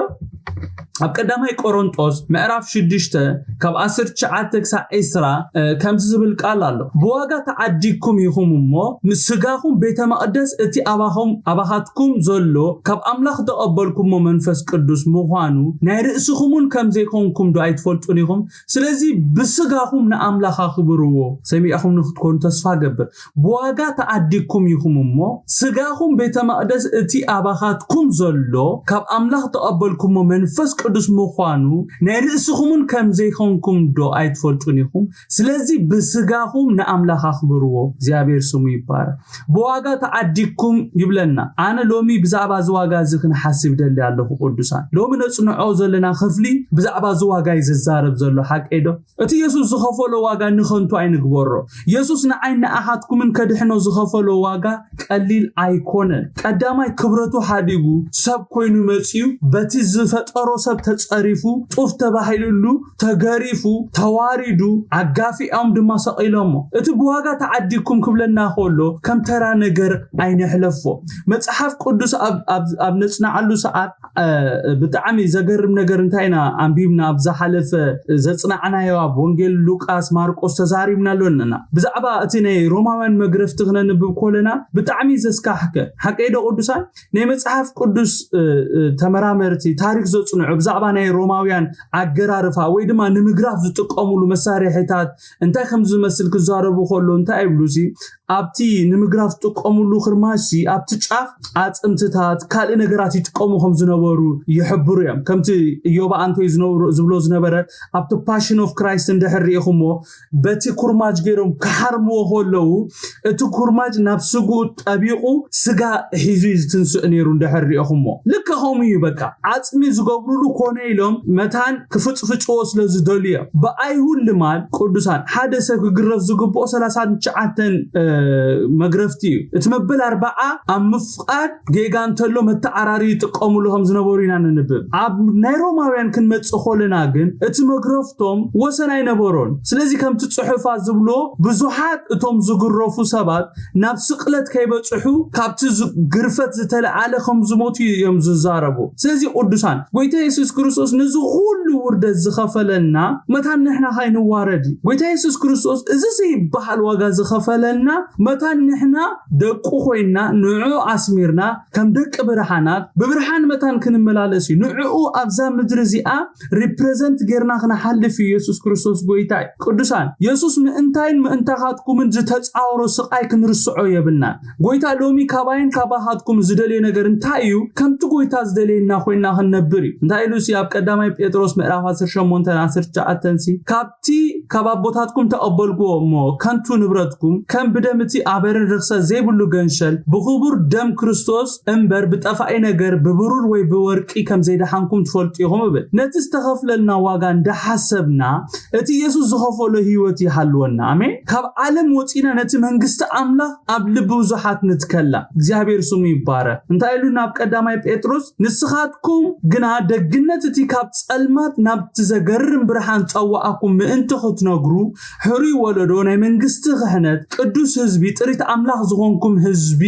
ኣብ ቀዳማይ ቆሮንጦስ ምዕራፍ ሽዱሽተ ካብ ዓሰርተ ትሽዓተ ክሳብ ዕስራ እ፣ ከምዚ ዝብል ቃል ኣሎ። ብዋጋ ተዓዲግኩም ኢኹም እሞ ንስጋኹም ቤተ መቕደስ እቲ ኣባኹም ኣባኻትኩም ዘሎ ካብ ኣምላኽ ተቐበልኩሞ መንፈስ ቅዱስ ምዃኑ ናይ ርእስኹምን ከም ዘይኮንኩም ዶ ኣይትፈልጡን ኢኹም? ስለዚ ብስጋኹም ንኣምላኽ ኣኽብርዎ። ሰሚዕኹም ንክትኮኑ ተስፋ ገብር። ብዋጋ ተዓዲግኩም ኢኹም እሞ ስጋኹም ቤተ መቕደስ እቲ ኣባኻትኩም ዘሎ ካብ ኣምላኽ ተቐበልኩሞ መንፈስ ቅዱስ ምዃኑ ናይ ርእስኹምን ከም ዘይኮንኩም ዶ ኣይትፈልጡን ኢኹም? ስለዚ ብስጋኹም ንኣምላኽ ኣኽብርዎ። እግዚኣብሔር ስሙ ይባረክ። ብዋጋ ተዓዲግኩም ይብለና። ኣነ ሎሚ ብዛዕባ እዚ ዋጋ እዚ ክንሓስብ ደሊ ኣለኹ ቅዱሳን። ሎሚ ነጽንዖ ዘለና ክፍሊ ብዛዕባ እዚ ዋጋ እዩ ዝዛረብ ዘሎ። ሓቀይ ዶ? እቲ የሱስ ዝኸፈሎ ዋጋ ንኸንቱ ኣይንግበሮ። የሱስ ንዓይ ንኣኻትኩምን ከድሕኖ ዝኸፈሎ ዋጋ ቀሊል ኣይኮነን። ቀዳማይ ክብረቱ ሓዲጉ ሰብ ኮይኑ መጺኡ በቲ ዝፈጠሮ ሰብ ተጸሪፉ፣ ጡፍ ተባሂሉሉ፣ ተገሪፉ፣ ተዋሪዱ፣ ኣጋፊዖም ድማ ሰቒሎሞ። እቲ ብዋጋ ተዓዲግኩም ክብለና ከሎ ከም ተራ ነገር ኣይነሕለፎ። መጽሓፍ ቅዱስ ኣብ ነጽናዓሉ ሰዓት ብጣዕሚ ዘገርም ነገር እንታይ ኢና ኣንቢብና? ኣብ ዝሓለፈ ዘጽናዕናዮ ኣብ ወንጌል ሉቃስ፣ ማርቆስ ተዛሪብና ኣለና። ብዛዕባ እቲ ናይ ሮማውያን መግረፍቲ ክነንብብ ከለና ብጣዕሚ ዘስካሕከ ሓቀይ ዶ ቅዱሳን? ናይ መጽሓፍ ቅዱስ ተመራመርቲ፣ ታሪክ ዘጽንዑ ብዛዕባ ናይ ሮማውያን ኣገራርፋ ወይ ድማ ንምግራፍ ዝጥቀሙሉ መሳርሒታት እንታይ ከም ዝመስል ክዛረቡ ከሎ እንታይ ይብሉ ሲ ኣብቲ ንምግራፍ ዝጥቀሙሉ ክርማሽ ሲ ኣብቲ ጫፍ ኣጽምትታት ካልእ ነገራት ይጥቀሙ ከም ዝነበሩ ይሕብሩ እዮም። ከምቲ እዮባ ኣንቶይ ዝነብሩ ዝብሎ ዝነበረ ኣብቲ ፓሽን ኦፍ ክራይስት እንድሕር ሪኢኹሞ በቲ ኩርማጅ ገይሮም ክሓርምዎ ከለዉ እቲ ኩርማጅ ናብ ስግኡ ጠቢቑ ስጋ ሒዙ እዩ ዝትንስእ ነይሩ እንድሕር ሪኢኹሞ። ልክ ከምኡ እዩ በቃ። ዓጽሚ ዝገብሩሉ ኮነ ኢሎም መታን ክፍጽፍጽዎ ስለ ዝደልዩ እዮም። ብኣይሁድ ልማድ ቅዱሳን ሓደ ሰብ ክግረፍ ዝግብኦ ሰላሳ ትሽዓተ መግረፍቲ እዩ። እቲ መበል ኣርባዓ ኣብ ምፍቓድ ጌጋ እንተሎ መተዓራሪ ይጥቀሙሉ ከም ዝነበሩ ኢና ንንብብ። ኣብ ናይ ሮማውያን ክንመጽእ ከለና ግን እቲ መግረፍቶም ወሰን ኣይነበሮን። ስለዚ ከምቲ ጽሑፋት ዝብሎ ብዙሓት እቶም ዝግረፉ ሰባት ናብ ስቕለት ከይበጽሑ ካብቲ ዝ- ግርፈት ዝተለዓለ ከም ዝሞቱ እዮም ዝዛረቡ። ስለዚ ቅዱሳን ጎይታ የሱስ ክርስቶስ ነዚ ኩሉ ውርደት ዝኸፈለልና መታን ንሕና ካይንዋረድ እዩ። ጎይታ የሱስ ክርስቶስ እዚ ዘይበሃል ዋጋ ዝኸፈለልና መታን ንሕና ደቁ ኮይና ንዑ ኣስሚርና ከም ደቂ ብርሃናት ብብርሃን መታን ክንመላለስ እዩ። ንዕኡ ኣብዛ ምድሪ እዚኣ ሪፕሬዘንት ጌርና ክነሓልፍ እዩ። የሱስ ክርስቶስ ጎይታ እዩ። ቅዱሳን የሱስ ምእንታይን ምእንታኻትኩምን ዝተፃወሮ ስቃይ ክንርስዖ የብልናን። ጎይታ ሎሚ ካባይን ካባኻትኩም ዝደልዮ ነገር እንታይ እዩ? ከምቲ ጎይታ ዝደልየና ኮይና ክንነብር እዩ። እንታይ ኢሉ ሲ ኣብ ቀዳማይ ጴጥሮስ ምዕራፍ ዓሰርተ ሸሞንተ ዓሰርተ ትሽዓተ ሲ ካብቲ ካብ ኣቦታትኩም ተቐበልኩዎ እሞ ከንቱ ንብረትኩም ከም ብደም እቲ ኣበርን ርኽሰት ዘይብሉ ገንሸል ብኽቡር ደም ክርስቶስ እምበር ብጠፋኢ ነገር ብብሩር ወይ ብወርቂ ከም ዘይደሓንኩም ትፈልጡ ኢኹም እብል። ነቲ ዝተኸፍለልና ዋጋ እንዳሓሰብና እቲ ኢየሱስ ዝኸፈሎ ህይወት ይሃልወና። ኣሜን። ካብ ዓለም ወፂና ነቲ መንግስቲ ኣምላኽ ኣብ ልቢ ብዙሓት ንትከላ። እግዚኣብሔር ስሙ ይባረክ። እንታይ ኢሉ ናብ ቀዳማይ ጴጥሮስ ንስኻትኩም ግና ደግነት እቲ ካብ ጸልማት ናብቲ ዘገርም ብርሃን ጸዋኣኩም ምእንቲ ክትነግሩ ሕሩይ ወለዶ ናይ መንግስቲ ክሕነት ቅዱስ ህዝቢ ጥሪት ኣምላኽ ዝኾንኩም ህዝቢ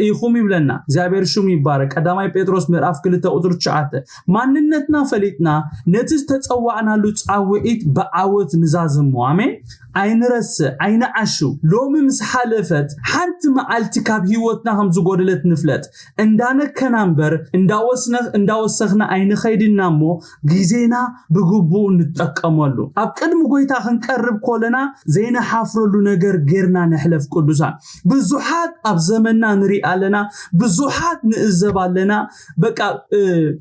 ኢኹም ይብለና እግዚኣብሔር ሽሙ ይባረክ። ቀዳማይ ጴጥሮስ ምዕራፍ ክልተ ቁፅሪ ትሽዓተ። ማንነትና ፈሊጥና ነቲ ዝተጸዋዕናሉ ጻውዒት ብዓወት ንዛዝሞ። ኣሜን። ኣይንረስዕ ኣይንዓሹ። ሎሚ ምስ ሓለፈት ሓንቲ መዓልቲ ካብ ህይወትና ከም ዝጎደለት ንፍለጥ። እንዳነከና እምበር እንዳወስነ እንዳወሰኽና ኣይንኸይድና እሞ ግዜና ብግቡእ ንጠቀመሉ። ኣብ ቅድሚ ጎይታ ክንቀርብ ኮለና ዘይንሓፍረሉ ነገር ጌርና ንሕለፍ። ቅዱሳን ብዙሓት ኣብ ዘመንና ንርኢ ኣለና፣ ብዙሓት ንእዘብ ኣለና። በቃ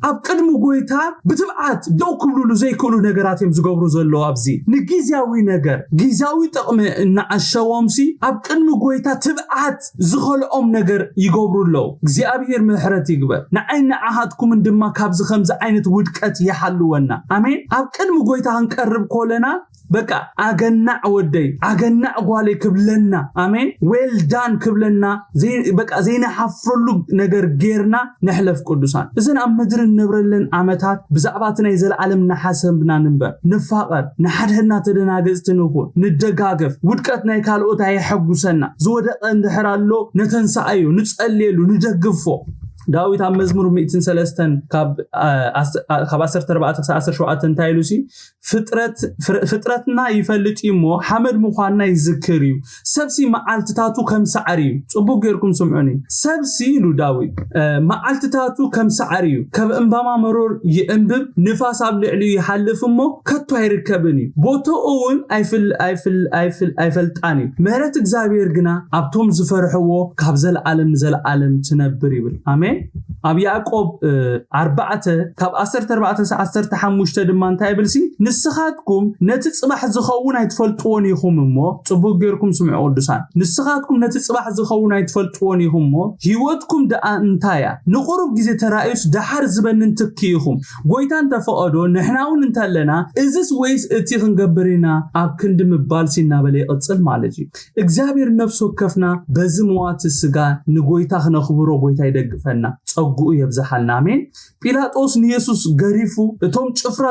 ኣብ ቅድሚ ጎይታ ብትብዓት ደው ክብሉሉ ዘይክእሉ ነገራት እዮም ዝገብሩ ዘለዉ። ኣብዚ ንግዜያዊ ነገር ግዜያዊ ጥቕሚ እናዓሸዎም ሲ ኣብ ቅድሚ ጎይታ ትብዓት ዝኸልኦም ነገር ይገብሩ ኣለዉ። እግዚኣብሔር ምሕረት ይግበር። ንዓይ ንዓኻትኩምን ድማ ካብዚ ከምዚ ዓይነት ውድቀት ይሓልወና። ኣሜን። ኣብ ቅድሚ ጎይታ ክንቀርብ ኮለና በቃ ኣገናዕ ወደይ ኣገናዕ ጓለይ ክብለና፣ ኣሜን፣ ዌልዳን ክብለና በቃ ዘይንሓፍረሉ ነገር ጌርና ንሕለፍ። ቅዱሳን እዘን ኣብ ምድሪ እንነብረለን ዓመታት ብዛዕባ እቲ ናይ ዘለዓለም እናሓሰብና ንንበር፣ ንፋቐር፣ ንሓድሕድና ተደናገጽቲ ንኹን፣ ንደጋገፍ። ውድቀት ናይ ካልኦት ኣየሐጉሰና። ዝወደቐ እንድሕር ኣሎ ነተንስኣዮ፣ ንጸልየሉ፣ ንደግፎ። ዳዊት ኣብ መዝሙር ሚእትን ሰለስተን ካብ ዓሰርተ ኣርባዕተ ክሳብ ዓሰርተ ሸውዓተ እንታይ ኢሉ ሲ ፍጥረትና ይፈልጥ እዩ እሞ ሓመድ ምዃንና ይዝክር እዩ። ሰብሲ መዓልትታቱ ከም ሳዕሪ እዩ። ጽቡቕ ጌርኩም ስምዑኒ። ሰብሲ ኢሉ ዳዊት መዓልትታቱ ከም ሳዕሪ እዩ። ከም እምባማ መሮር ይዕንብብ፣ ንፋስ ኣብ ልዕሊኡ ይሓልፍ እሞ ከቶ ኣይርከብን እዩ። ቦታኡ እውን ኣይፈልጣን እዩ። ምሕረት እግዚኣብሔር ግና ኣብቶም ዝፈርሕዎ ካብ ዘለዓለም ንዘለዓለም ትነብር ይብል። ኣሜን። ኣብ ያዕቆብ ኣርባዕተ ካብ ዓሰርተ ኣርባዕተ ዓሰርተ ሓሙሽተ ድማ እንታይ ይብል ሲ ንስኻትኩም ነቲ ጽባሕ ዝኸውን ኣይትፈልጥዎን ኢኹም እሞ ጽቡቅ ጌርኩም ስምዑ። ቅዱሳን ንስኻትኩም ነቲ ጽባሕ ዝኸውን ኣይትፈልጥዎን ኢኹም እሞ ህይወትኩም ደኣ እንታይ እያ? ንቁሩብ ግዜ ተራእዩስ ደሓር ዝበንን ትኪ ኢኹም። ጎይታ እንተፈቐዶ ንሕና እውን እንተለና እዝስ ወይስ እቲ ክንገብር ኢና ኣብ ክንዲ ምባል ሲ እናበለ ይቕጽል ማለት እዩ። እግዚኣብሔር ነፍሲ ወከፍና በዚ መዋቲ ስጋ ንጎይታ ክነኽብሮ ጎይታ ይደግፈና። ጸጉኡ የብዝሓልና። ኣሜን። ጲላጦስ ንየሱስ ገሪፉ፣ እቶም ጭፍራ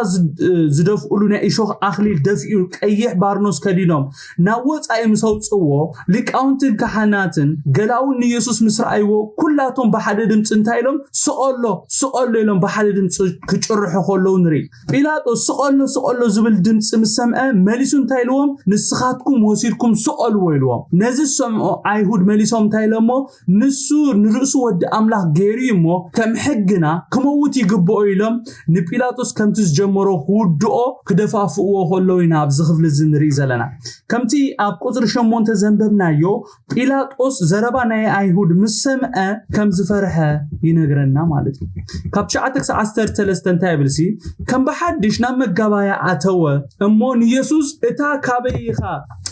ዝደፍኡሉ ናይ እሾኽ ኣኽሊል ደፊኡ፣ ቀይሕ ባርኖስ ከዲኖም ናብ ወጻኢ ምስ ኣውጽዎ፣ ሊቃውንትን ካህናትን ገላውን ንየሱስ ምስ ረኣይዎ፣ ኩላቶም ብሓደ ድምፂ እንታይ ኢሎም? ስቐሎ፣ ስቐሎ ኢሎም ብሓደ ድምፂ ክጭርሑ ከለዉ ንርኢ። ጲላጦስ ስቐሎ፣ ስቐሎ ዝብል ድምፂ ምስ ሰምዐ፣ መሊሱ እንታይ ኢልዎም? ንስኻትኩም ወሲድኩም ስቐልዎ ኢልዎም። ነዚ ዝሰምዑ ኣይሁድ መሊሶም እንታይ ኢሎሞ? ንሱ ንርእሱ ወዲ ኣምላኽ ገይሩ እዩ እሞ፣ ከም ሕግና ክመውት ይግብኦ ኢሎም ንጲላጦስ ከምቲ ዝጀመሮ ክውድኦ ክደፋፍእዎ ከለዉ ኢና ኣብዚ ክፍሊ እዚ ንርኢ ዘለና። ከምቲ ኣብ ቁጽሪ ሸሞንተ ዘንበብናዮ፣ ጲላጦስ ዘረባ ናይ ኣይሁድ ምስ ሰምዐ ከም ዝፈርሐ ይነግረና ማለት እዩ። ካብ ትሽዓተ ክሳብ ዓሰርተ ሰለስተ እንታይ ይብል ሲ? ከም ብሓድሽ ናብ መጋባያ ኣተወ እሞ ንየሱስ፣ "እታ ካበይ ኢኻ?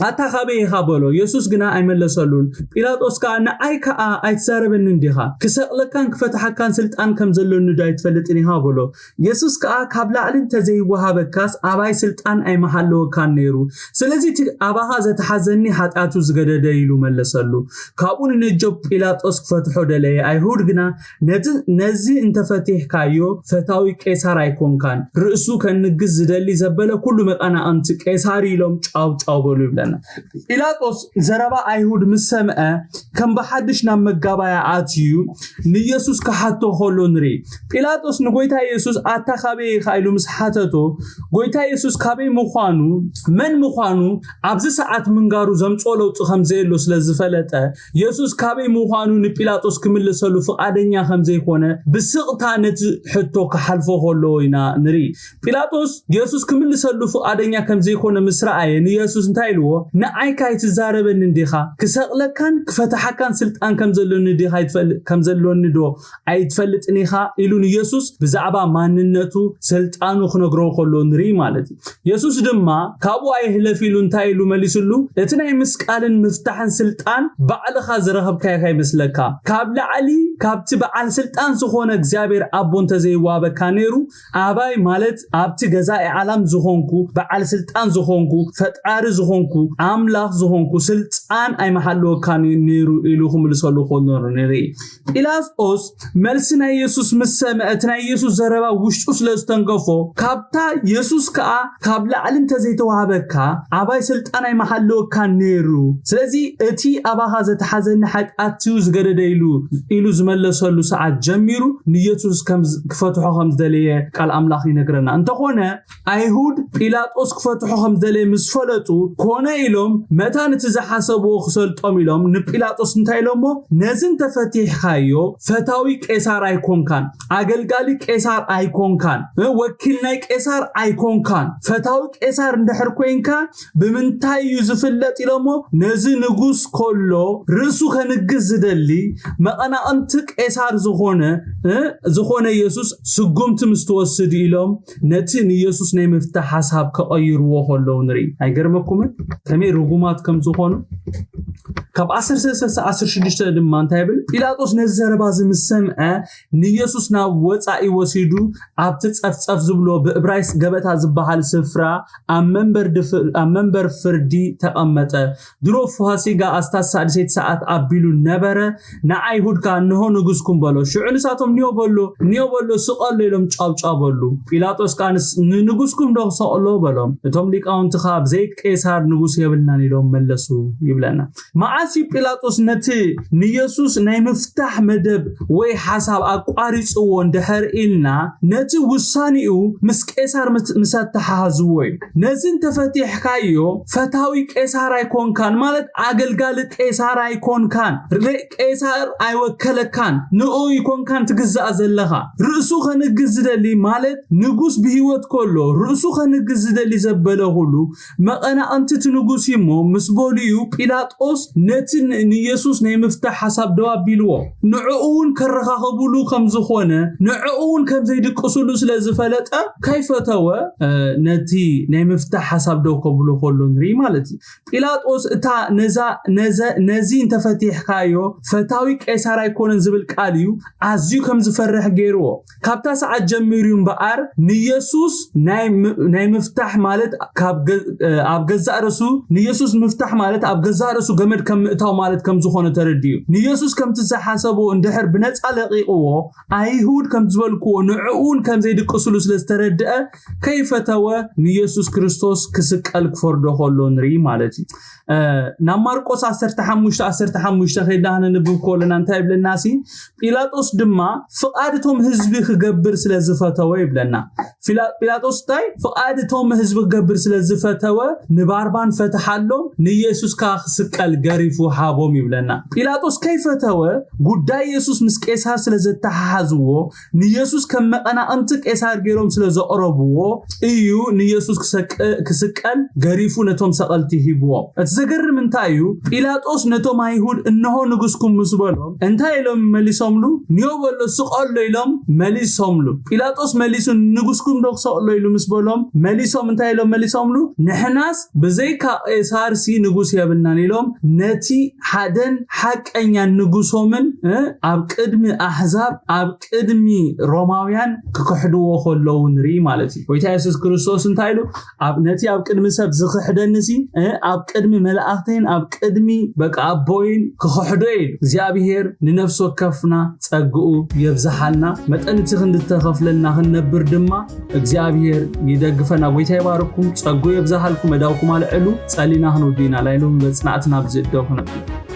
ኣታ ካበይ ኢኻ?" በሎ። የሱስ ግና ኣይመለሰሉን። ጲላጦስ ከኣ፣ "ንዓይ ከኣ ኣይትዛረበንን ዲኻ? ክሰቕለካን ክፈትሓካን ስልጣን ከም ዘሎኒ ዶ ኣይትፈልጥን ኢኻ?" በሎ። የሱስ ከኣ፣ "ካብ ላዕሊ እንተዘይወሃበካስ ኣባይ ስልጣን ኣይምሃለወካን ነይሩ። ስለዚ እቲ ኣባኻ ዘተሓዘኒ ሓጢኣቱ ዝገደደ" ኢሉ መለሰሉ። ካብኡ ንነጆ ጲላጦስ ክፈትሖ ደለየ። ኣይሁድ ግና፣ "ነዚ፣ ነዚ እንተፈቲሕካዮ ፈታዊ ቄሳር ኣይኮንካን፣ ርእሱ ከንግስ ዝደሊ ዘበለ ኩሉ መቐናቕንቲ ቄሳር ኢሎም ጫው ጫው በሉ" ይብለና። ጲላጦስ ዘረባ ኣይሁድ ምስ ሰምዐ፣ ከም ብሓድሽ ናብ መጋባያ ኣትዩ ንየሱስ ክሓቶ ከሎ ንርኢ። ጲላጦስ ንጎይታ የሱስ፣ "ኣታ ካበይ ኢኻ?" ኢሉ ምስ ሓተቶ፣ ጎይታ የሱስ ካበይ ምዃኑ፣ መን ምዃኑ ኣብዚ ሰዓት ምንጋሩ ዘምጽኦ ለውጢ ከም ዘየሎ ስለ ዝፈለጠ፣ የሱስ ካበይ ምዃኑ ንጲላጦስ ክምልሰሉ ፍቓደኛ ከም ዘይኮነ ብስቕታ ነቲ ሕቶ ክሓልፎ ከሎ ኢና ንርኢ። ጲላጦስ የሱስ ክምልሰሉ ፍቓደኛ ከም ዘይኮነ ምስ ረኣየ፣ ንየሱስ እንታይ ኢልዎ? "ንዓይ ከ ኣይትዛረበንን ዲኻ? ክሰቕለካን ክፈትሓካን ስልጣን ከም ዘሎኒ ዲኻ ኣይትፈል-፣ ከም ዘሎኒ ዶ ኣይትፈልጥን ኢኻ?" ኢሉ ንየሱስ ብዛዕባ ማንነቱ፣ ስልጣኑ ክነግሮ ከሎ ንርኢ ማለት እዩ። የሱስ ድማ ካብኡ ኣይህለፍ ኢሉ እንታይ ኢሉ መሊስሉ? "እቲ ናይ ምስቃልን ምፍታሕን ስልጣን ባዕልኻ ዝረኸብካዮ ከይመስለካ። ካብ ላዕሊ ካብቲ በዓል ስልጣን ዝኾነ እግዚኣብሔር ኣቦ እንተዘይዋበካ ነይሩ፣ ኣባይ ማለት ኣብቲ ገዛኢ ዓለም ዝኾንኩ፣ በዓል ስልጣን ዝኾንኩ፣ ፈጣሪ ዝኾንኩ፣ ኣምላኽ ዝኾንኩ ስልጣን ኣይምሃለወካን ነይሩ" ኢሉ ክምልሰሉ ከሎ ንርኢ። ጲላጦስ መልሲ ናይ የሱስ ምስ ሰምዐ፣ እቲ ናይ የሱስ ዘረባ ውሽጡ ስለ ዝተንከፎ፣ "ካብታ የሱስ ከኣ ካብ ላዕሊ እንተዘይተዋህበካ፣ ኣባይ ስልጣን ኣይምሃለወካን ነይሩ። ስለዚ እቲ ኣባኻ ዘተሓዘኒ ሓጢኣት እዩ ዝገደደ" ኢሉ፣ ኢሉ ዝመለሰሉ ሰዓት ጀሚሩ ንየሱስ ከም ዝ-፣ ክፈትሖ ከም ዝደለየ ቃል ኣምላኽ ይነግረና። እንተኾነ ኣይሁድ ጲላጦስ ክፈትሖ ከም ዝደለየ ምስ ፈለጡ፣ ኮነ ኢሎም መታን እቲ ዝሓሰብዎ ክሰልጦም ኢሎም ንጲላጦስ እንታይ ኢሎሞ? "ነዚ እንተፈቲሕካዮ ፈታዊ ቄሳር ኣይኮንካን፣ ኣገልጋሊ ቄሳር ኣይኮንካን፣ እ፣ ወኪል ናይ ቄሳር ኣይኮንካን። ፈታዊ ቄሳር እንድሕር ኮይንካ ብምንታይ እዩ ዝፍለጥ?" ኢሎሞ፣ "ነዚ ንጉስ ከሎ ርእሱ ከንግስ ዝደሊ መቐናቕንቲ ቄሳር ዝኾነ፣ እ፣ ዝኾነ የሱስ ስጉምቲ ምስ ትወስድ" ኢሎም ነቲ ንየሱስ ናይ ምፍታሕ ሓሳብ ከቐይርዎ ከለዉ ንርኢ። ኣይገርመኩምን? ከመይ ርጉማት ከም ዝኾኑ? ካብ ዓሰርተ ሰለስተ ክሳብ ዓሰርተ ሽዱሽተ ድማ እንታይ ይብል? ጲላጦስ ነዚ ዘረባ እዚ ምስ ሰምዐ፣ ንየሱስ ናብ ወጻኢ ወሲዱ፣ ኣብቲ ጸፍጸፍ ዝብሎ ብእብራይስጥ ገበታ ዝበሃል ስፍራ ኣብ መንበር ድፍ-፣ ኣብ መንበር ፍርዲ ተቐመጠ። ድሮ ፋሲጋ ኣስታት ሳድሰይቲ ሰዓት ኣቢሉ ነበረ። ንኣይሁድ ከኣ፣ "እንሆ ንጉስኩም" በሎ። ሽዑ ንሳቶም፣ "ንዮ በሎ፣ ንዮ በሎ፣ ስቐሎ" ኢሎም ጫውጫው በሉ። ጲላጦስ ከኣ፣ "ንስ-፣ ንንጉስኩም ዶ ክሰቕሎ?" በሎም። እቶም ሊቃውንቲ ከኣ፣ "ብዘይ ቄሳር ንጉስ የብልናን" ኢሎም መለሱ ይብለና። መዓስ እዩ ጲላጦስ ነቲ ንየሱስ ናይ ምፍታሕ መደብ ወይ ሓሳብ ኣቋሪጽዎ እንድሕር ኢልና፣ ነቲ ውሳኔኡ ምስ ቄሳር ምስ፣ ምስ ኣተሓሃዝዎ እዩ። "ነዚ እንተፈቲሕካዮ ፈታዊ ቄሳር ኣይኮንካን፣ ማለት ኣገልጋሊ ቄሳር ኣይኮንካን፣ ር-፣ ቄሳር ኣይወከለካን፣ ንኡ ኣይኮንካን ትግዛእ ዘለኻ። ርእሱ ከንግስ ዝደሊ፣ ማለት ንጉስ ብህይወት ከሎ ርእሱ ከንግስ ዝደሊ ዘበለ ኩሉ መቐናቕንቲ እቲ ንጉስ እዩ" እሞ ምስ በሉ እዩ ጲላጦስ ነቲ ን-፣ ንየሱስ ናይ ምፍታሕ ሓሳብ ደው ኣቢልዎ። ንዕኡ እውን ከረኻኽብሉ ከም ዝኾነ፣ ንዕኡ እውን ከም ዘይድቅስሉ ስለ ዝፈለጠ ከይፈተወ፣ እ፣ ነቲ ናይ ምፍታሕ ሓሳብ ደው ከብሎ ከሎ ንርኢ ማለት እዩ። ጲላጦስ እታ ነዛ፣ ነዘ-፣ "ነዚ እንተፈቲሕካዮ ፈታዊ ቄሳር ኣይኮነን" ዝብል ቃል እዩ ኣዝዩ ከም ዝፈርሕ ገይርዎ። ካብታ ሰዓት ጀሚሩ እምበኣር ንየሱስ ናይ ም-፣ ናይ ምፍታሕ ማለት ካብ ገ-፣ እ፣ ኣብ ገዛእ ርእሱ፣ ንየሱስ ምፍታሕ ማለት ኣብ ገዛእ ርእሱ ገመድ ከም ምእታው ማለት ከም ዝኾነ ተረዲኡ። ንየሱስ ከምቲ ዝሓሰቦ እንድሕር ብነፃ ለቂቕዎ፣ ኣይሁድ ከም ዝበልክዎ ንዕኡን ከም ዘይድቅስሉ ስለ ዝተረድአ፣ ከይፈተወ ንኢየሱስ ክርስቶስ ክስቀል ክፈርዶ ከሎ ንርኢ ማለት እዩ። ናብ ማርቆስ ዓሰርተ ሓሙሽተ ዓሰርተ ሓሙሽተ ከይድና ክነንብብ ከለና እንታይ ይብለና ሲ? ጲላጦስ ድማ ፍቓድ እቶም ህዝቢ ክገብር ስለ ዝፈተወ ይብለና። ፊላ- ጲላጦስ እንታይ? ፍቓድ እቶም ህዝቢ ክገብር ስለ ዝፈተወ ንባርባን ፈትሓሎም፣ ንኢየሱስ ከኣ ክስቀል ገሪፉ ሃቦም ይብለና። ጲላጦስ ከይፈተወ ጉዳይ ኢየሱስ ምስ ቄሳር ስለ ዘተሓሓዝዎ፣ ንኢየሱስ ከም መቐናቕንቲ ቄሳር ገይሮም ስለ ዘቕረብዎ እዩ ንኢየሱስ ክሰቅ- ክስቀል ገሪፉ ነቶም ሰቐልቲ ሂብዎም። እቲ ዘገርም እንታይ እዩ? ጲላጦስ ነቶም ኣይሁድ እንሆ ንጉስኩም ምስ በሎም እንታይ ኢሎም መሊሶምሉ? ንዮ በሎ ስቐሎ ኢሎም መሊሶምሉ። ጲላጦስ መሊሱ ንጉስኩም ዶ ክሰቕሎ ኢሉ ምስ በሎም መሊሶም እንታይ ኢሎም መሊሶምሉ? ንሕናስ ብዘይካ ቄሳርሲ ንጉስ የብልናን ኢሎም ነቲ ሓደን ሓቀኛን ንጉሶምን እ፣ ኣብ ቅድሚ ኣሕዛብ ኣብ ቅድሚ ሮማውያን ክክሕድዎ ከለዉ ንርኢ ማለት እዩ። ጎይታ የሱስ ክርስቶስ እንታይ ኢሉ? ኣብ ነቲ ኣብ ቅድሚ ሰብ ዝኽሕደንሲ እ፣ ኣብ ቅድሚ መላእኽተይን ኣብ ቅድሚ በቃ ኣቦይን ክኽሕዶ እዩ። እግዚኣብሔር ንነፍሲ ወከፍና ጸግኡ የብዝሓልና። መጠን እቲ ክንዲ ተኸፍለና ክንነብር ድማ እግዚኣብሔር ይደግፈና። ጎይታ ይባርኩም፣ ጸግኡ የብዝሃልኩም፣ መዳውኩም ኣልዕሉ። ጸሊና ክንውድእና ናይ ሎሚ መጽናዕትና ብዝእደው ክነብር